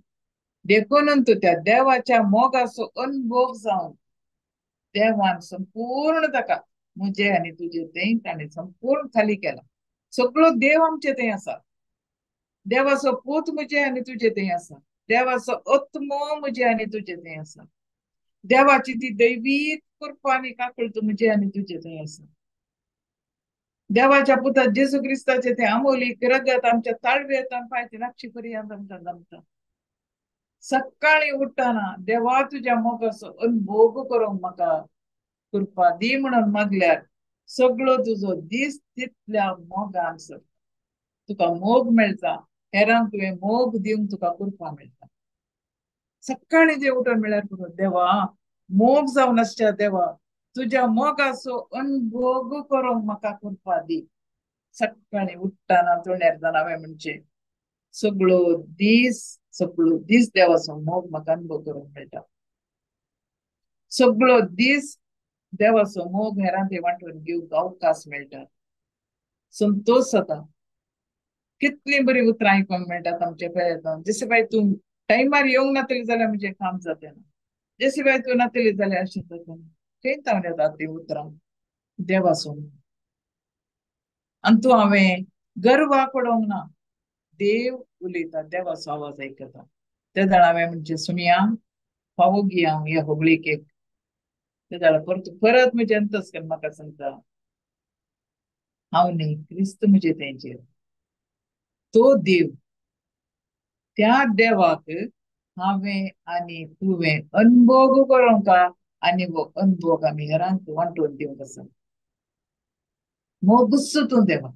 देखून तूं त्या देवाच्या मोगाचो अनुभव जावन देवान संपूर्ण ताका म्हजे आनी तुजे थंय ताणें संपूर्ण खाली केला. सगळो देव आमचे थंय आसा. देवाचो पूत म्हजे आनी तुजे थंय आसा. देवाचो आत्मो म्हजे आनी तुजे थंय आसा. देवाची ती दैवीक कृपा आनी काकूळट म्हजे आनी तुजे थंय आसा. देवाच्या पुता जेजू क्रिस्ताचे ते अमोलीक रगत आमच्या ताळवेत पांयचे नाक्षी पर्यंत आमकां जमता. सकाळी उठ्ठना देवा तुज्या मोगाचो अनुभोग करूंक म्हाका कृपा दी म्हणून मागल्यार सगळो तुजो दीस तितल्या मोगान सरता. तुका मोग मेळटा, हेरांक तुवें मोग दिवंक तुका कृपा मेळटा. सकाळी जे उठून मेळ्यार पुरो, देवा मोग जावन आसच्या देवा तुज्या मोगाचो अनुभोग करूंक म्हाका कृपा दी. सकाळी उठ्ठना तोंडार जावन हांवें म्हणचें सगळो दीस, सगळो दीस देवाचो मोग म्हाका अनुभव करूंक मेळटा. सगळो दीस देवाचो मोग हेरांक ते वांटून घेवंक अवकाश मेळटा. संतोश जाता. कितलीं बरीं उतरां आयकूंक मेळटात आमच्या पेल्यान. जशें बाय तूं टायमार येवंक नातली जाल्यार म्हजें काम जातें ना, जशें बाय तूं नातली जाल्यार अशें जाता. खंय तावन येतात तीं उतरां? देवाचो मोग. आनी तूं हांवें गर्वा पडोवंक ना. देव उलयता, देवाचो आवाज आयकता. ते जाणा हांवें म्हणचें सुमया फावो गी हांव ह्या होगळीकेक. ते जाणा परत परत म्हजें अंतस्करण म्हाका सांगता, हांव न्ही, क्रिस्त म्हजे तेंचेर. तो देव, त्या देवाक हांवें आनी तुवें अनुभोग करूंक आनी हो अनुभोग आमी हेरांक वांटून दिवंक आसा. मोगूच तूं देवा.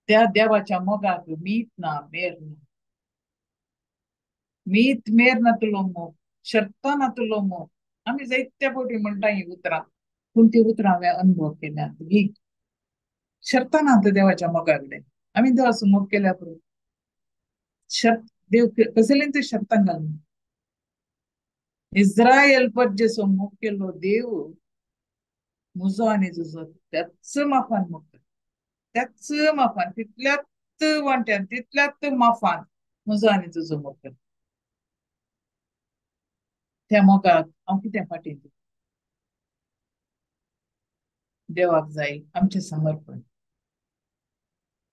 त्या देवाच्या मोगाक मीत ना, मेर ना. मीत मेर नातलो मोग, शर्तां नातलो मोग. आमी जायत्या फावटी म्हणटा हीं उतरां, पूण ती उतरां हांवें अनुभव केल्या ही शर्तां ना देवाच्या मोगा कडेन. आमी देवाचो मोग केल्या पुरो. शर्त देव कसलीं ती शर्तां घालना. इस्रायल परजेचो मोग केल्लो देव म्हजो आनी तुजो त्याच माफान मोग करता. त्याच माफान, तितल्याच वांट्यान, तितल्याच माफान म्हजो आनी तुजो मोग करता. त्या मोगाक हांव कितें फाटीं दिवं? देवाक जाय आमचें समर्पण.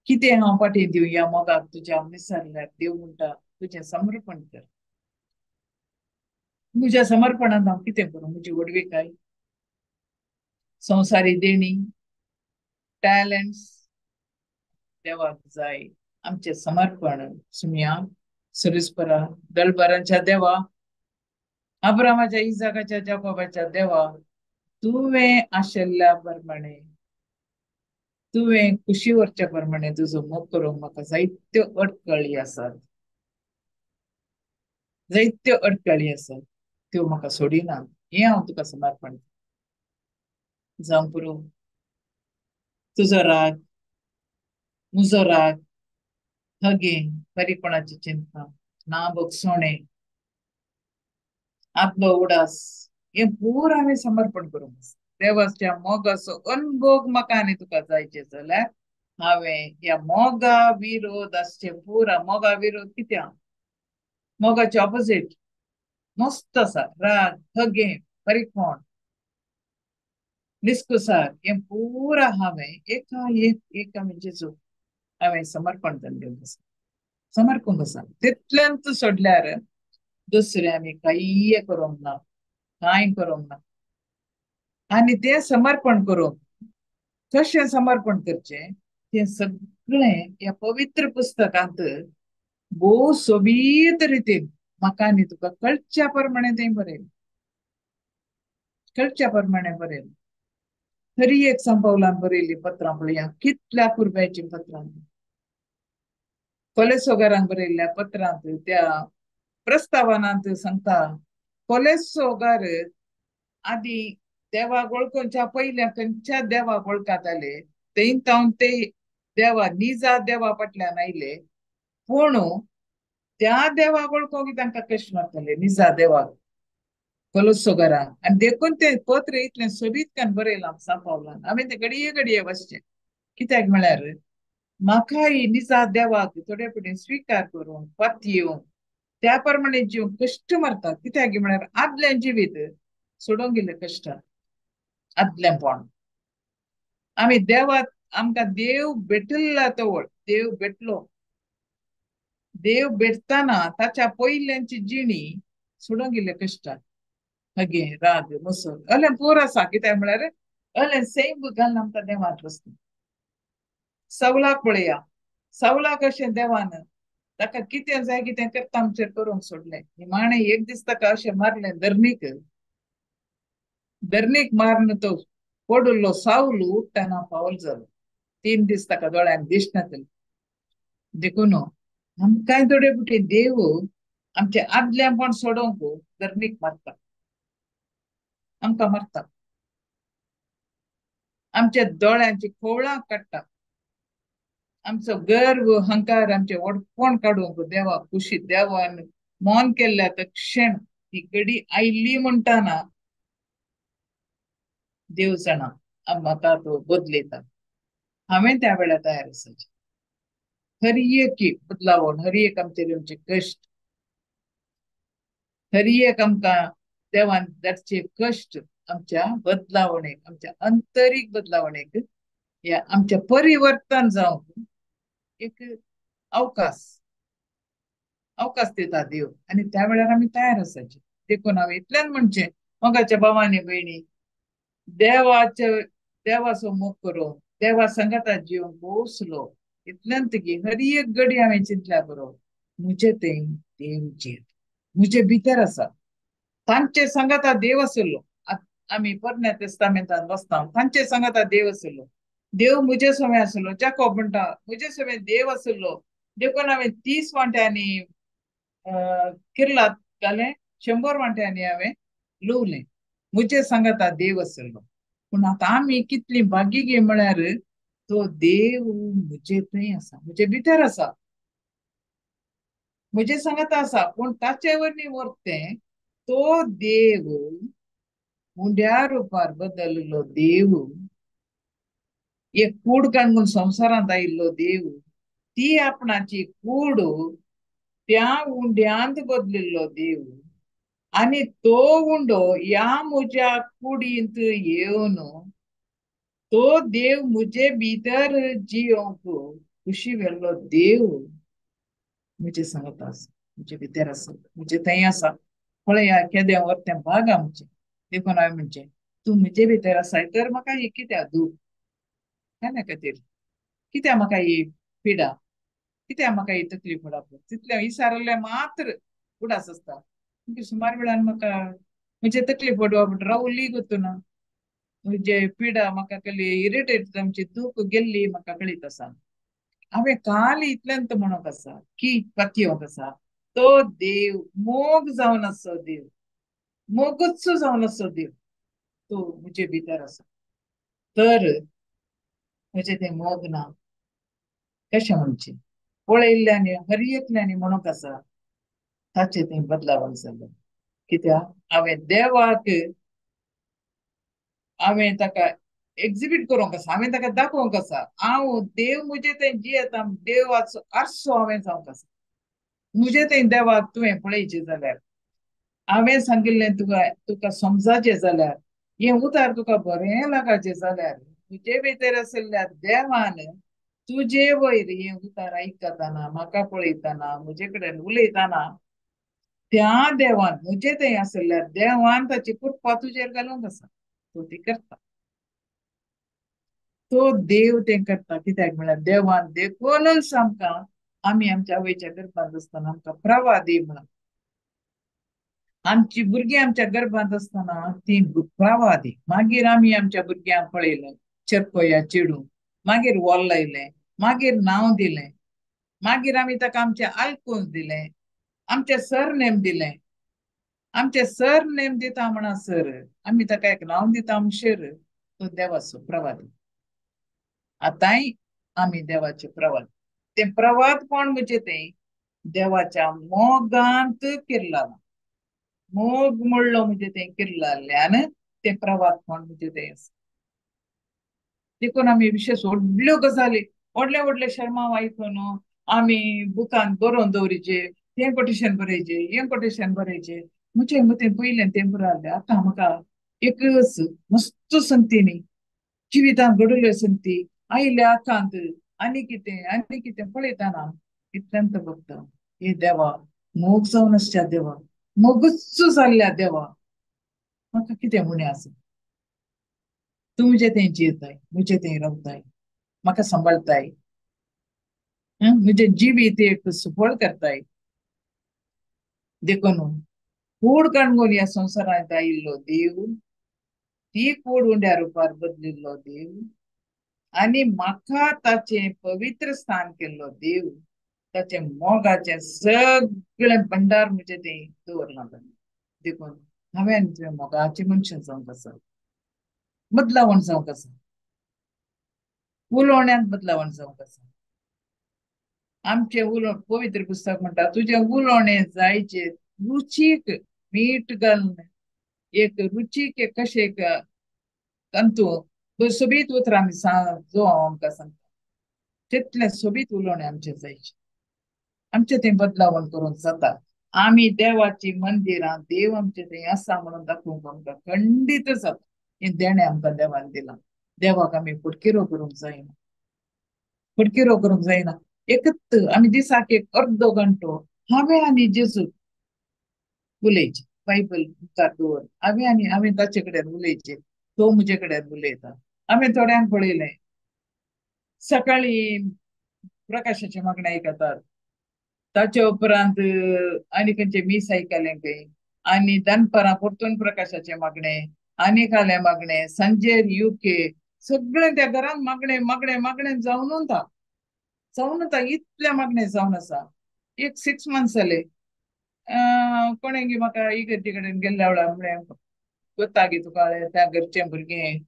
कितें हांव फाटीं दिवं ह्या मोगाक तुज्या विसरल्यार देव म्हणटा तुजें समर्पण कर. म्हज्या समर्पणांत हांव कितें करूं? म्हजी व्हडविकाय, संवसारी देणी, टॅलंट्स. देवाक जाय आमचें समर्पण. सुमया सुरेशपरा दळबरांच्या देवा, अब्रामाच्या, इजाकाच्या, जाकोबाच्या देवा, तुवें आशिल्ल्या प्रमाणे, तुवें कुशी वरच्या प्रमाणे तुजो मोग करूंक म्हाका जायत्यो अडकळी आसात, जायत्यो अडकळी आसात, त्यो म्हाका सोडिना. हें हांव तुका समर्पण जावं पुरो. तुजो राग, म्हजो राग, हगे, बरीपणाची चिंता, ना भोगसोणें, आपलो उडास, हें पूर हांवें समर्पण करूंक आसा. देवाच्या मोगाचो अनुभोग म्हाका आनी तुका जायचे जाल्यार हांवें ह्या मोगा विरोध आसचे पुरा. मोगा विरोध कित्याक? मोगाचे ऑपोजीट मस्त आसा. राग, हगे, बरीपण, निस्कुसार, हें पुरा हांवें एका एक एका म्हणजे जो हांवें समर्पण दिवंक आसा, समर्पूंक आसा. तितल्यान तूं सोडल्यार दुसरें आमी कांय करूंक ना, कांय करूंक ना. आनी तें समर्पण करूंक कशें समर्पण करचें तें सगळें ह्या पवित्र पुस्तकांत भोव सोबीत रितीन म्हाका आनी तुका कळच्या प्रमाणे तें बरयलें, कळच्या प्रमाणे बरयलें. हरी एक संपावलान बरयल्लीं पत्रां पळया, कितल्या कुरब्याचीं पत्रां. कोलेसोगारांक बरयल्ल्या पत्रांत त्या प्रस्तावनांत सांगता, कोलेसोगार आदी देवाक वळखुच्या पयल्या खंयच्या देवाक वळखताले थंय तावन ते देवा निजा देवा फाटल्यान आयले. पूण त्या देवाक वळखूंक तांकां कश्ट मारताले, निजा देवाक कोलोसोगारांक. आनी देखून तें पत्र इतलें सोबीतकान बरयलां सांपावलान. हांवें तें घडये घडये वाचचें, कित्याक म्हळ्यार म्हाकाय निजा देवाक थोडे फुडें स्विकार करूंक पातयेवंक त्या प्रमाणे जीव कश्ट मारता. कित्याक म्हळ्यार आदलें जिवीत सोडूंक गेल्लें कश्ट, आदलेंपण. आमी देवाक आमकां देव भेटिल्ला तवळ देव भेटलो, देव भेटताना ताच्या पयल्यांची जिणी सोडूंक गेल्ले कश्ट, हगे राग मसर अलें पूर आसा. कित्याक म्हळ्यार अलें सैम घालून आमकां देवांत वचना. सवलाक पळया, सवलाक अशें देवान ताका कितें जाय कितें करता आमचेर करूंक सोडलें. निमाणें एक दीस ताका अशें मारलें धरणीक, धरणीक मारून तो पडिल्लो सावल उठ्ठना पावल जालो. 3 दीस ताका दोळ्यांक दिसनातलें. देखून आमकांय थोडे फुटी देव आमचें आदलेंपण सोडोवंक धरणीक मारता, आमकां मारता, आमच्या दोळ्यांची खोवळां काडटा, आमचो गर्व अहंकार आमचें व्हडपण काडूंक देवा खुशी देवान मौन केल्ल्या तो क्षण ती घडी आयली म्हणटाना देव जाणा म्हाका तो बदलयता. हांवें त्या वेळार तयार आसाचें. हर एक बदलावण, हर एक आमचेर येवचे कश्ट, हर एक आमकां देवान धाडचे कश्ट आमच्या बदलावणेक, आमच्या अंतरीक बदलावणेक, या आमच्या परिवर्तन जावंक एक अवकाश अवकाश दिता देव. आनी त्या वेळार आमी तयार आसाचे. देखून हांवें इतल्यान म्हणचें मोगाच्या भावांनी भयणी, देवाचे देवाचो मोग करूंक, देवा सांगाता जिवंक भोवसलो इतल्यान तुगी हर एक घडी हांवें चिंतल्या बरो म्हजें तें देव जियेता, म्हजे भितर आसा, तांचे सांगाता देव आशिल्लो. आमी पोरण्या तेस्तामेंतान बसता, तांचे सांगाता देव आशिल्लो, देव म्हजे समें आशिल्लो. जाकोब म्हणटा म्हजे समें देव आशिल्लो, देखून हांवें 30 वांट्यांनी किर्लात घालें, 100 वांट्यांनी हांवें लुवलें, म्हजे सांगाता देव आशिल्लो. पूण आतां आमी कितली भागी गे म्हळ्यार तो देव म्हजे थंय आसा, म्हजे भितर आसा, म्हजे सांगाता आसा. पूण ताचे वरवीं वरतें तो देव उंड्या रुपार बदललो देव, एक कूड काडून संवसारांत आयिल्लो देव, ती आपणाची कूड त्या उंड्यांत बदलिल्लो देव, आनी तो उंडो ह्या म्हज्या कुडींत येवन तो देव म्हजे भितर जियोंक खुशी व्हेल्लो देव म्हजे सांगता आसा, म्हजे भितर आसा, म्हजे थंय आसा. पळया केदें वरतें भाग आमचें. देखून हांवें म्हणचें तूं म्हजे भितर आसाय तर म्हाका ही कित्याक दूख काय खातीर, कित्याक म्हाका ही पिडा, कित्याक म्हाका ही तकली पडप, तितलें विचारलें मात्र उडास आसता. सुमार वेळान म्हाका म्हजे तकली पडवप रावली गोतुना, म्हजे पिडा म्हाका कली इरिटेट, आमची दूख गेल्ली म्हाका कळीत आसा. हांवें काल इतल्यान तो म्हणूंक आसा की पातयेवंक आसा तो देव मोग जावन आसो, देव मोगूच जावन आसो, देव तो म्हजे भितर आसा. तर म्हजें तें मोग ना कशें म्हणचें, पळयल्ल्यानी हर एकल्यानी म्हणूंक आसा ताचें तें बदलावण जालें. कित्याक हांवें देवाक हांवें ताका एक्झिबीट करूंक आसा, हांवें ताका दाखोवंक आसा, हांव देव म्हजें तें जियेता, देवाचो आरसो हांवें जावंक आसा. म्हजें तें देवाक तुवें पळयचें जाल्यार, हांवें सांगिल्लें तुका तुका समजाचें जाल्यार, हें उतार तुका बरें लागचें जाल्यार, तुजे भितर आशिल्ल्या देवान तुजे वयर हें उतार आयकतना, म्हाका पळयतना, म्हजे कडेन उलयतना, त्या देवान म्हजे थंय आशिल्ल्या देवान ताची कृपा तुजेर घालूंक आसा, तो ती करता, तो देव तें करता. कित्याक म्हळ्यार देवान देखूनच आमकां आमी आमच्या आवयच्या गर्भांत आसतना आमकां प्रवादी म्हणा, आमची भुरगीं आमच्या गर्भांत आसतना ती प्रवादी. मागीर आमी आमच्या भुरग्यांक पळयलें, चेरकोया चेडूं, मागीर वॉल लायलें, मागीर नांव दिलें, मागीर आमी ताका आमचें आलकोंस दिलें, आमचें सर नेम दिलें. आमचें सर नेम दिता म्हणसर आमी ताका एक नांव दिता म्हणसर तो देवाचो प्रवादी. आतांय आमी देवाचे प्रवाद. तें प्रवाद कोण म्हणजे तें देवाच्या मोगांत किरला, मोग म्हणलो म्हणजे तें किरलाल्यान तें प्रवाद कोण म्हणजे तें आसा. देखून आमी विशेश व्हडल्यो गजाली, व्हडले व्हडले शर्माव आयकून आमी बुकान बरोवन दवरीचे, तें कोटेशन बरयचें, हें कोटेशन बरयचें. म्हजें मतें पयलें तें बरें आहलें. आतां म्हाका एकच मस्त संगती न्ही, जिवितांत घडयल्यो संगती आयल्या आकांत आनी कितें आनी कितें पळयतना इतल्यान तो बघता, हे देवा मोग जावन आसच्या देवा, मोगूच जाल्ल्या देवा, म्हाका कितें उणें आसा? तूं म्हजें थंय जियेताय, म्हजें थंय रावताय, म्हाका सांबाळताय, म्हजें जिवीत एक सुफळ करताय. देखून कूड काणगोन ह्या संवसारांत आयिल्लो देव, ती कूड उंड्या रुपार बदलिल्लो देव आनी म्हाका ताचें पवित्र स्थान केल्लो देव, ताचें मोगाचें सगळें भंडार म्हजें तें दवरलां ताणें. देखून हांवें आनी तुवें मोगाचें मनशां जावंक आसा, बदलावण जावंक आसा, उलोवण्यांत बदलावण जावंक आसा. आमचें उलो पवित्र पुस्तक म्हणटा, तुजें उलोवणें जायचें रुचीक मीठ घालून एक रुचीक एक कशें एक तातूंत सोबीत उतरां आमी जो आमकां सांगता तितलें सोबीत उलोवणें आमचें जायचें. आमचें तें बदलावण करूंक जाता. आमी देवाची मंदिरां, देव आमचें थंय आसा म्हणून दाखोवंक आमकां खंडीत जाता. हें देणें आमकां देवान दिलां. देवाक आमी फटकिरो करूंक जायना, फटकिरो करूंक जायना. एकच आमी दिसाक एक अर्दो घंटो हांवें आनी जेजू उलयचें, बायबल मुखार दवर, हांवें आनी हांवें ताचे कडेन उलयचें, तो म्हजे कडेन उलयता. हांवें थोड्यांक पळयलें, सकाळीं प्रकाशाचें मागणें आयकतात, ताचे उपरांत आनी खंयचें मीस आयकलें खंय, आनी दनपारां परतून प्रकाशाचें मागणें, आनी कालें मागणें, सांजेर युके, सगळें त्या घरांत मागणें मागणें मागणें जावन वता, जावन वता, इतलें मागणें जावन आसा. एक 6 मंथ्स जाले कोणें म्हाका इगर्जे कडेन गेल्ल्या वेळार म्हळें, कोता गे तुका त्या घरचें भुरगें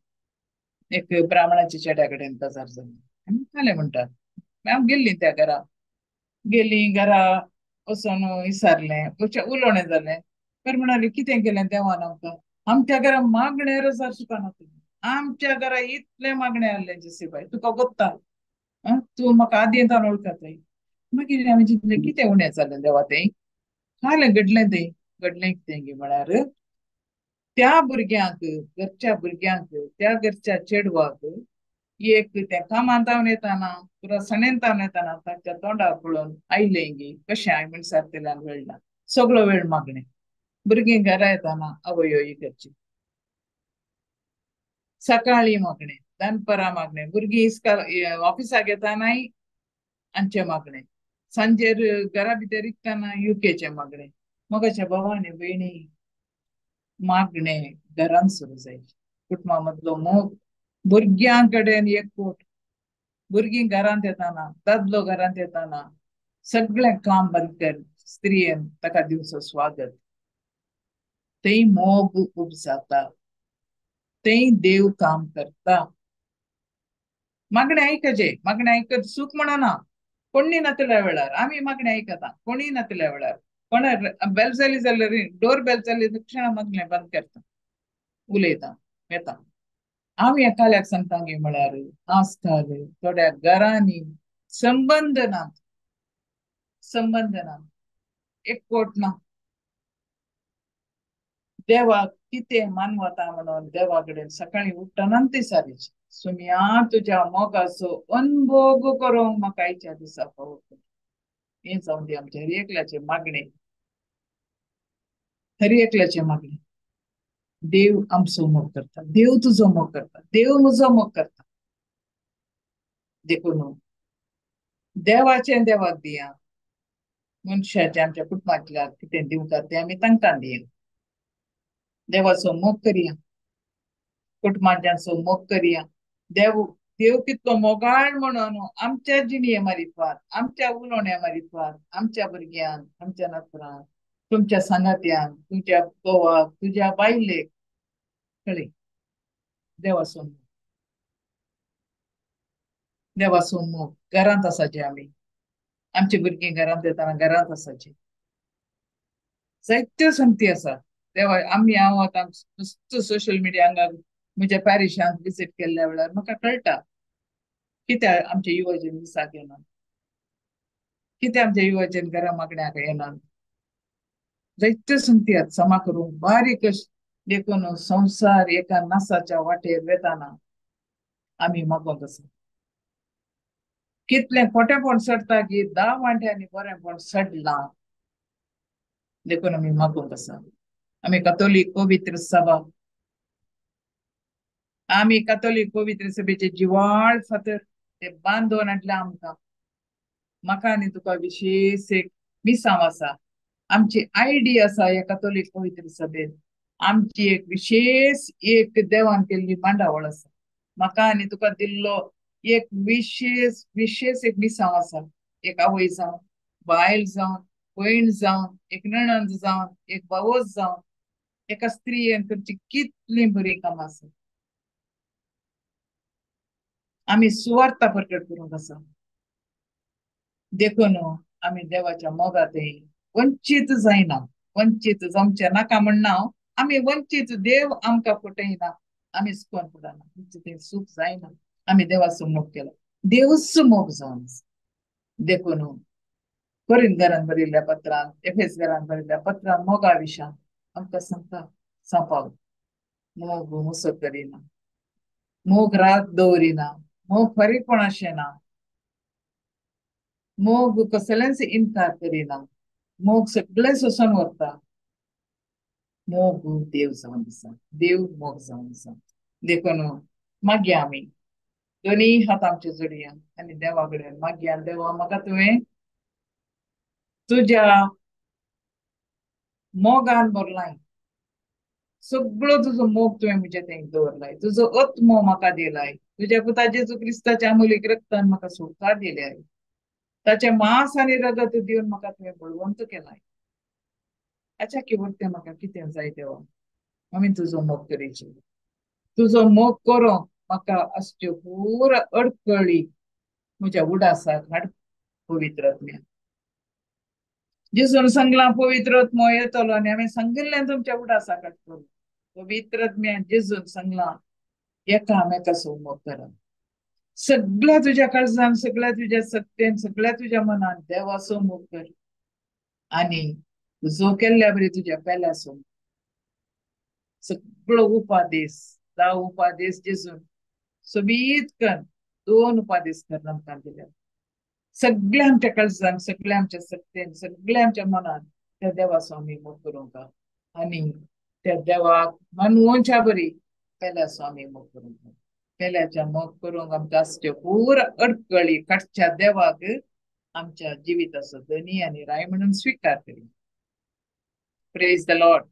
एक ब्राह्मणाच्या चेड्या कडेन काजार जालें आनी कालें म्हणटात. हांव गेल्लीं त्या घरा, गेलीं घरा वचोन विचारलें, उलोवणें जालें. तर म्हणाली कितें केलें देवान आमकां, आमच्या घरा मागणें रोजार सुका ना, आमच्या घरा इतलें मागणें आहलें जेसीबाय, तुका गोत्ता, तूं म्हाका आदीं तान वळखताय. मागीर हांवें चिंतलें कितें उणें जालें देवा तें, कालें घडलें तें, घडलें कितें गे म्हळ्यार त्या भुरग्यांक, घरच्या भुरग्यांक, त्या घरच्या चेडवाक एक त्या कामांत तावन येताना, पुरा सणेन तावन येताना ताच्या तोंडार पळोवन आयलें गे कशें हांवें म्हणसार वेळ ना, सगळो वेळ मागणें. भुरगीं घरा येताना आवयो करची, सकाळीं मागणें, दनपरां मागणें, भुरगीं इस्काल ऑफिसाक येतानाय आमचें मागणें, सांजेर घरा भितर इकतना युकेचें मागणें. मोगाच्या भावा आनी भयणी, मागणें घरान सुरू जायचें. कुटुंबा मदलो मोग, भुरग्यां कडेन एकवट, भुरगीं घरांत येताना, दादलो घरांत येताना सगळें काम बंद कर, स्त्रियेन ताका दिवचो स्वागत, थंय मोग खूब जाता, थंय देव काम करता. मागणें आयकचें, मागणें आयकत चूक म्हणना, कोणी नातल्या वेळार आमी मागणें आयकता, कोणी नातल्या वेळार कोणा बेल जाली जाल्यार डोर बेल जाली तक्षणा मागणें बंद करता, उलयता येता. हांव एकाल्याक सांगता गे म्हळ्यार आजकाल थोड्या घरांनी संबंद नात, संबंद ना, एकवट ना. देवाक कितें मानवता म्हणून देवा कडेन सकाळीं उठ्ठना ते सारीची सुम्या तुज्या मोगाचो अनभोग करूंक म्हाका आयच्या दिसा फावो. हें जावन दी आमच्या हर एकल्याचें मागणें, हर एकल्याचें मागणें. देव आमचो मोग करता, देव तुजो मोग करता, देव म्हजो मोग करता. देखून देवाचें देवाक दिया, मनशाचें आमच्या कुटुंबांतल्या कितें दिवंक तें आमी तांकां दिया. देवाचो मोग करया, कुटुंबांचो मोग करया. देव देव कितलो मोगाळ म्हणून आमच्या जिणये मारिफात, आमच्या उलोवण्या मारिफात, आमच्या भुरग्यांक, आमच्या नातरांक, तुमच्या सांगात्यांक, तुमच्या घोवाक, तुज्या बायलेक कळ्ळें. देवाचो मोग, देवाचो मोग घरांत आसाचे. आमी आमची भुरगीं घरांत येताना घरांत आसाची जायत्यो संगती आसा. देवा आमी हांव आतां नुस्तो सोशल मिडिया हांगा म्हज्या पॅरिशांत विजीट केल्ल्या वेळार म्हाका कळटा कित्याक आमचे युवजन दिसाक येना, कित्याक आमचे युवजन घरा मागण्याक येना. जायत्यो संगती आसात समा करूंक बारीक. देखून संवसार एका नासाच्या वाटेर वेताना आमी मागोंक आसा. कितलें खोटेपण चडटा की 10 वांट्यांनी बरेंपण चडलां. देखून आमी मागोंक आसा. आमी कथोलीक पवित्र सभा, आमी कथोलीक पवित्र सभेचे जिवाळ फातर ते बांदोवन हाडले आमकां. म्हाका आनी तुका विशेश एक मिसांव आसा, आमची आयडी आसा ह्या कथोलीक पवित्र सभेन. आमची एक विशेश एक देवान केल्ली मांडावळ आसा. म्हाका आनी तुका दिल्लो एक विशेश विशेश एक मिसांव आसा. एक आवय जावन, बायल जावन, भयण जावन, एक नणंद जावन, एक भावोज जावन, एका स्त्रियेन करची कितलीं बरीं कामां आसा. आमी सुवार्ता प्रकट करूंक आसा. देखून आमी देवाच्या मोगात वंचीत जायना. वंचीत जावचें नाका म्हणना, आमी वंचीत देव आमकां फटयना, आमी चुकोन पडना, आमचें तें चूक जायना. आमी देवाचो मोग केलो, देवूच मोग जावन आसा. देखून कोरिंथ घरान बरयल्ल्या पत्रान, एफेस घरान बरयल्ल्या पत्रान मोगा विशान आमकां सांगता सांपाव मोग मुसो करिना, मोग रात दवरिना, मोग फारीकपण ना, मोग कसलेंच इनकार करिना, मोग सगळें सोंसून व्हरता. मोग देव जावन आसा, देव मोग जावन आसा. देखून मागया आमी दोनी हात आमचे जोडया आनी देवा कडेन मागया, देवा म्हाका तुवें तुज्या मोगान भरलाय, सगळो तुजो मोग तुवें म्हज्या थंय दवरलाय, तुजो आत्मो म्हाका दिलाय, तुज्या पुता जेजू क्रिस्ताच्या अमूल्य रक्तान म्हाका सुटका दिल्याय, ताचें मांस आनी रगत दिवन म्हाका तुवें बळवंत केलाय. हाच्या किवर्तें म्हाका कितें जाय देवा, आमी तुजो मोग करीची. तुजो मोग करूंक म्हाका असच्यो पुरा अडकळी म्हज्या उडासाक हाड पवित्र आत्म्या. जेजून सांगलां पवित्र आत्मो येतलो आनी हांवें सांगिल्लें तुमच्या उडासाक हाडटलो. पवित्र आत्म्या जेजून सांगलां एकामेकाचो मोग करा, सगळ्या तुज्या काळजान, सगळ्या तुज्या सत्तेन, सगळ्या तुज्या मनान देवाचो मोग कर आनी जो केल्ल्या बरी तुज्या पेल्याचो. सगळो उपादेश, 10 उपादेश जेजून सोबीत कर 2 उपादेश कर आमकां दिल्या. सगळ्या आमच्या काळजान, सगळ्या आमच्या सत्तेन, सगळ्या आमच्या मनान त्या देवाचो आमी मोग करूंक आनी त्या देवाक मनवोनच्या बरी पेल्याचो आमी मोग करूंक. पेल्याच्या मोग करूंक आमकां आसच्यो पुरा अडकळी काडच्या देवाक आमच्या जिविताचो धनी आनी राय म्हणून स्विकार करी. Praise the Lord.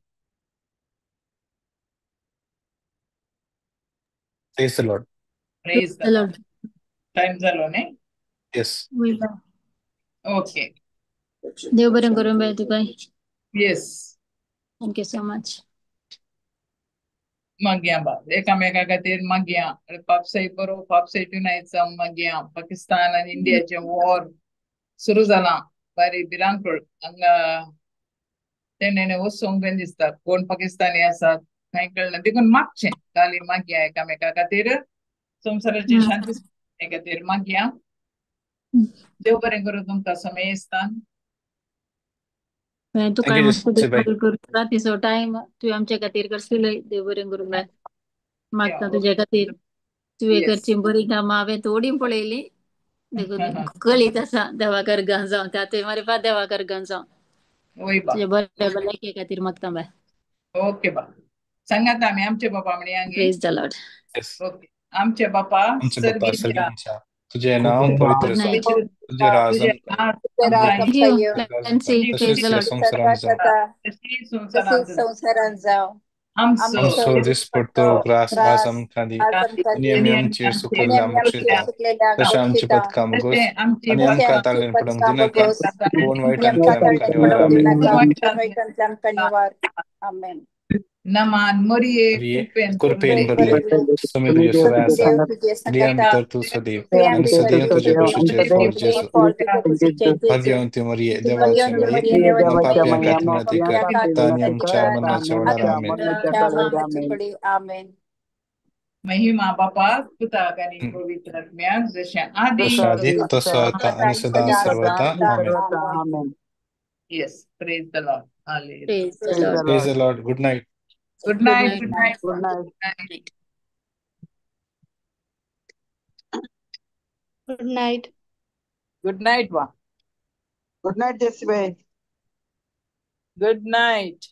Praise the Lord. Praise the Lord. Time जालो न्ही? येस. ओके. देव बरें करूं बाय तुका. Yes. Thank you so much. मागया बा एकामेका खातीर मागया. पापसाई बरो पापसाई युनायट जावन मागया. पाकिस्तान आनी इंडियाचें वॉर सुरू जालां, बारी भिरांकूळ. हांगा तेणें वचूंक बीन दिसता कोण पाकिस्तानी आसात कांय कळना. देखून मागचें खाली मागया एकामेका खातीर, संवसाराची शांती खातीर मागया. देव बरें करूं तुमकां समेस्तान. तुका रातीचो टायम तुवें आमच्या खातीर करशिल्लय, देव बरें करूं बाय. मागता तुज्या खातीर, तुवें करची बरीं कामां हांवें थोडीं पळयलीं, देखून कळीत आसा देवाकर गांजांव तातूंय मारिफात देवाकर गांजांव. तुज्या बऱ्या भलायके खातीर मागता बाय. ओके बा. सांगात आमी आमचे बापा म्हणया. Praise the Lord. Okay. आमचे बापा सर्गीच्या, तुझे नाव पवित्र जावं, तुझे राज संवसारांत जावं, आमचो आमचो दिसपट्टो ग्रास आज आमकां दी आनी आमी आमचेर सुकलेल्या बक्षिता तशें आमची पथकां बगोस आनी आमकां ताळेन पडूंक दिनाका पूण वायटांतल्यान आमकां निवार. आमेन. नमान मरिये कृपेन भरले, स्वामी तुझे सदां आसा, स्त्रियां भितर तूं सदैव आनी सदैव तुजे कुशीचेर फळ जेजू. भाग्यवंती मरिये, देवाचे माये, आनी पापयां खातीर विनंती कर, आतां आनी आमच्या मरणाच्या वेळार. आमेन. महिमा बापाक पुताक आनी पवित्र आत्म्याक, जशें आदी जशें आदी तसो आतां आनी सदां सर्वदा. आमेन. Yes, praise the Lord. Hallelujah. Praise the Lord. Praise the Lord. Good night. Good night. Good night. Good night. Good night. Good night, वा. Good night, Jesse bhai. Good night.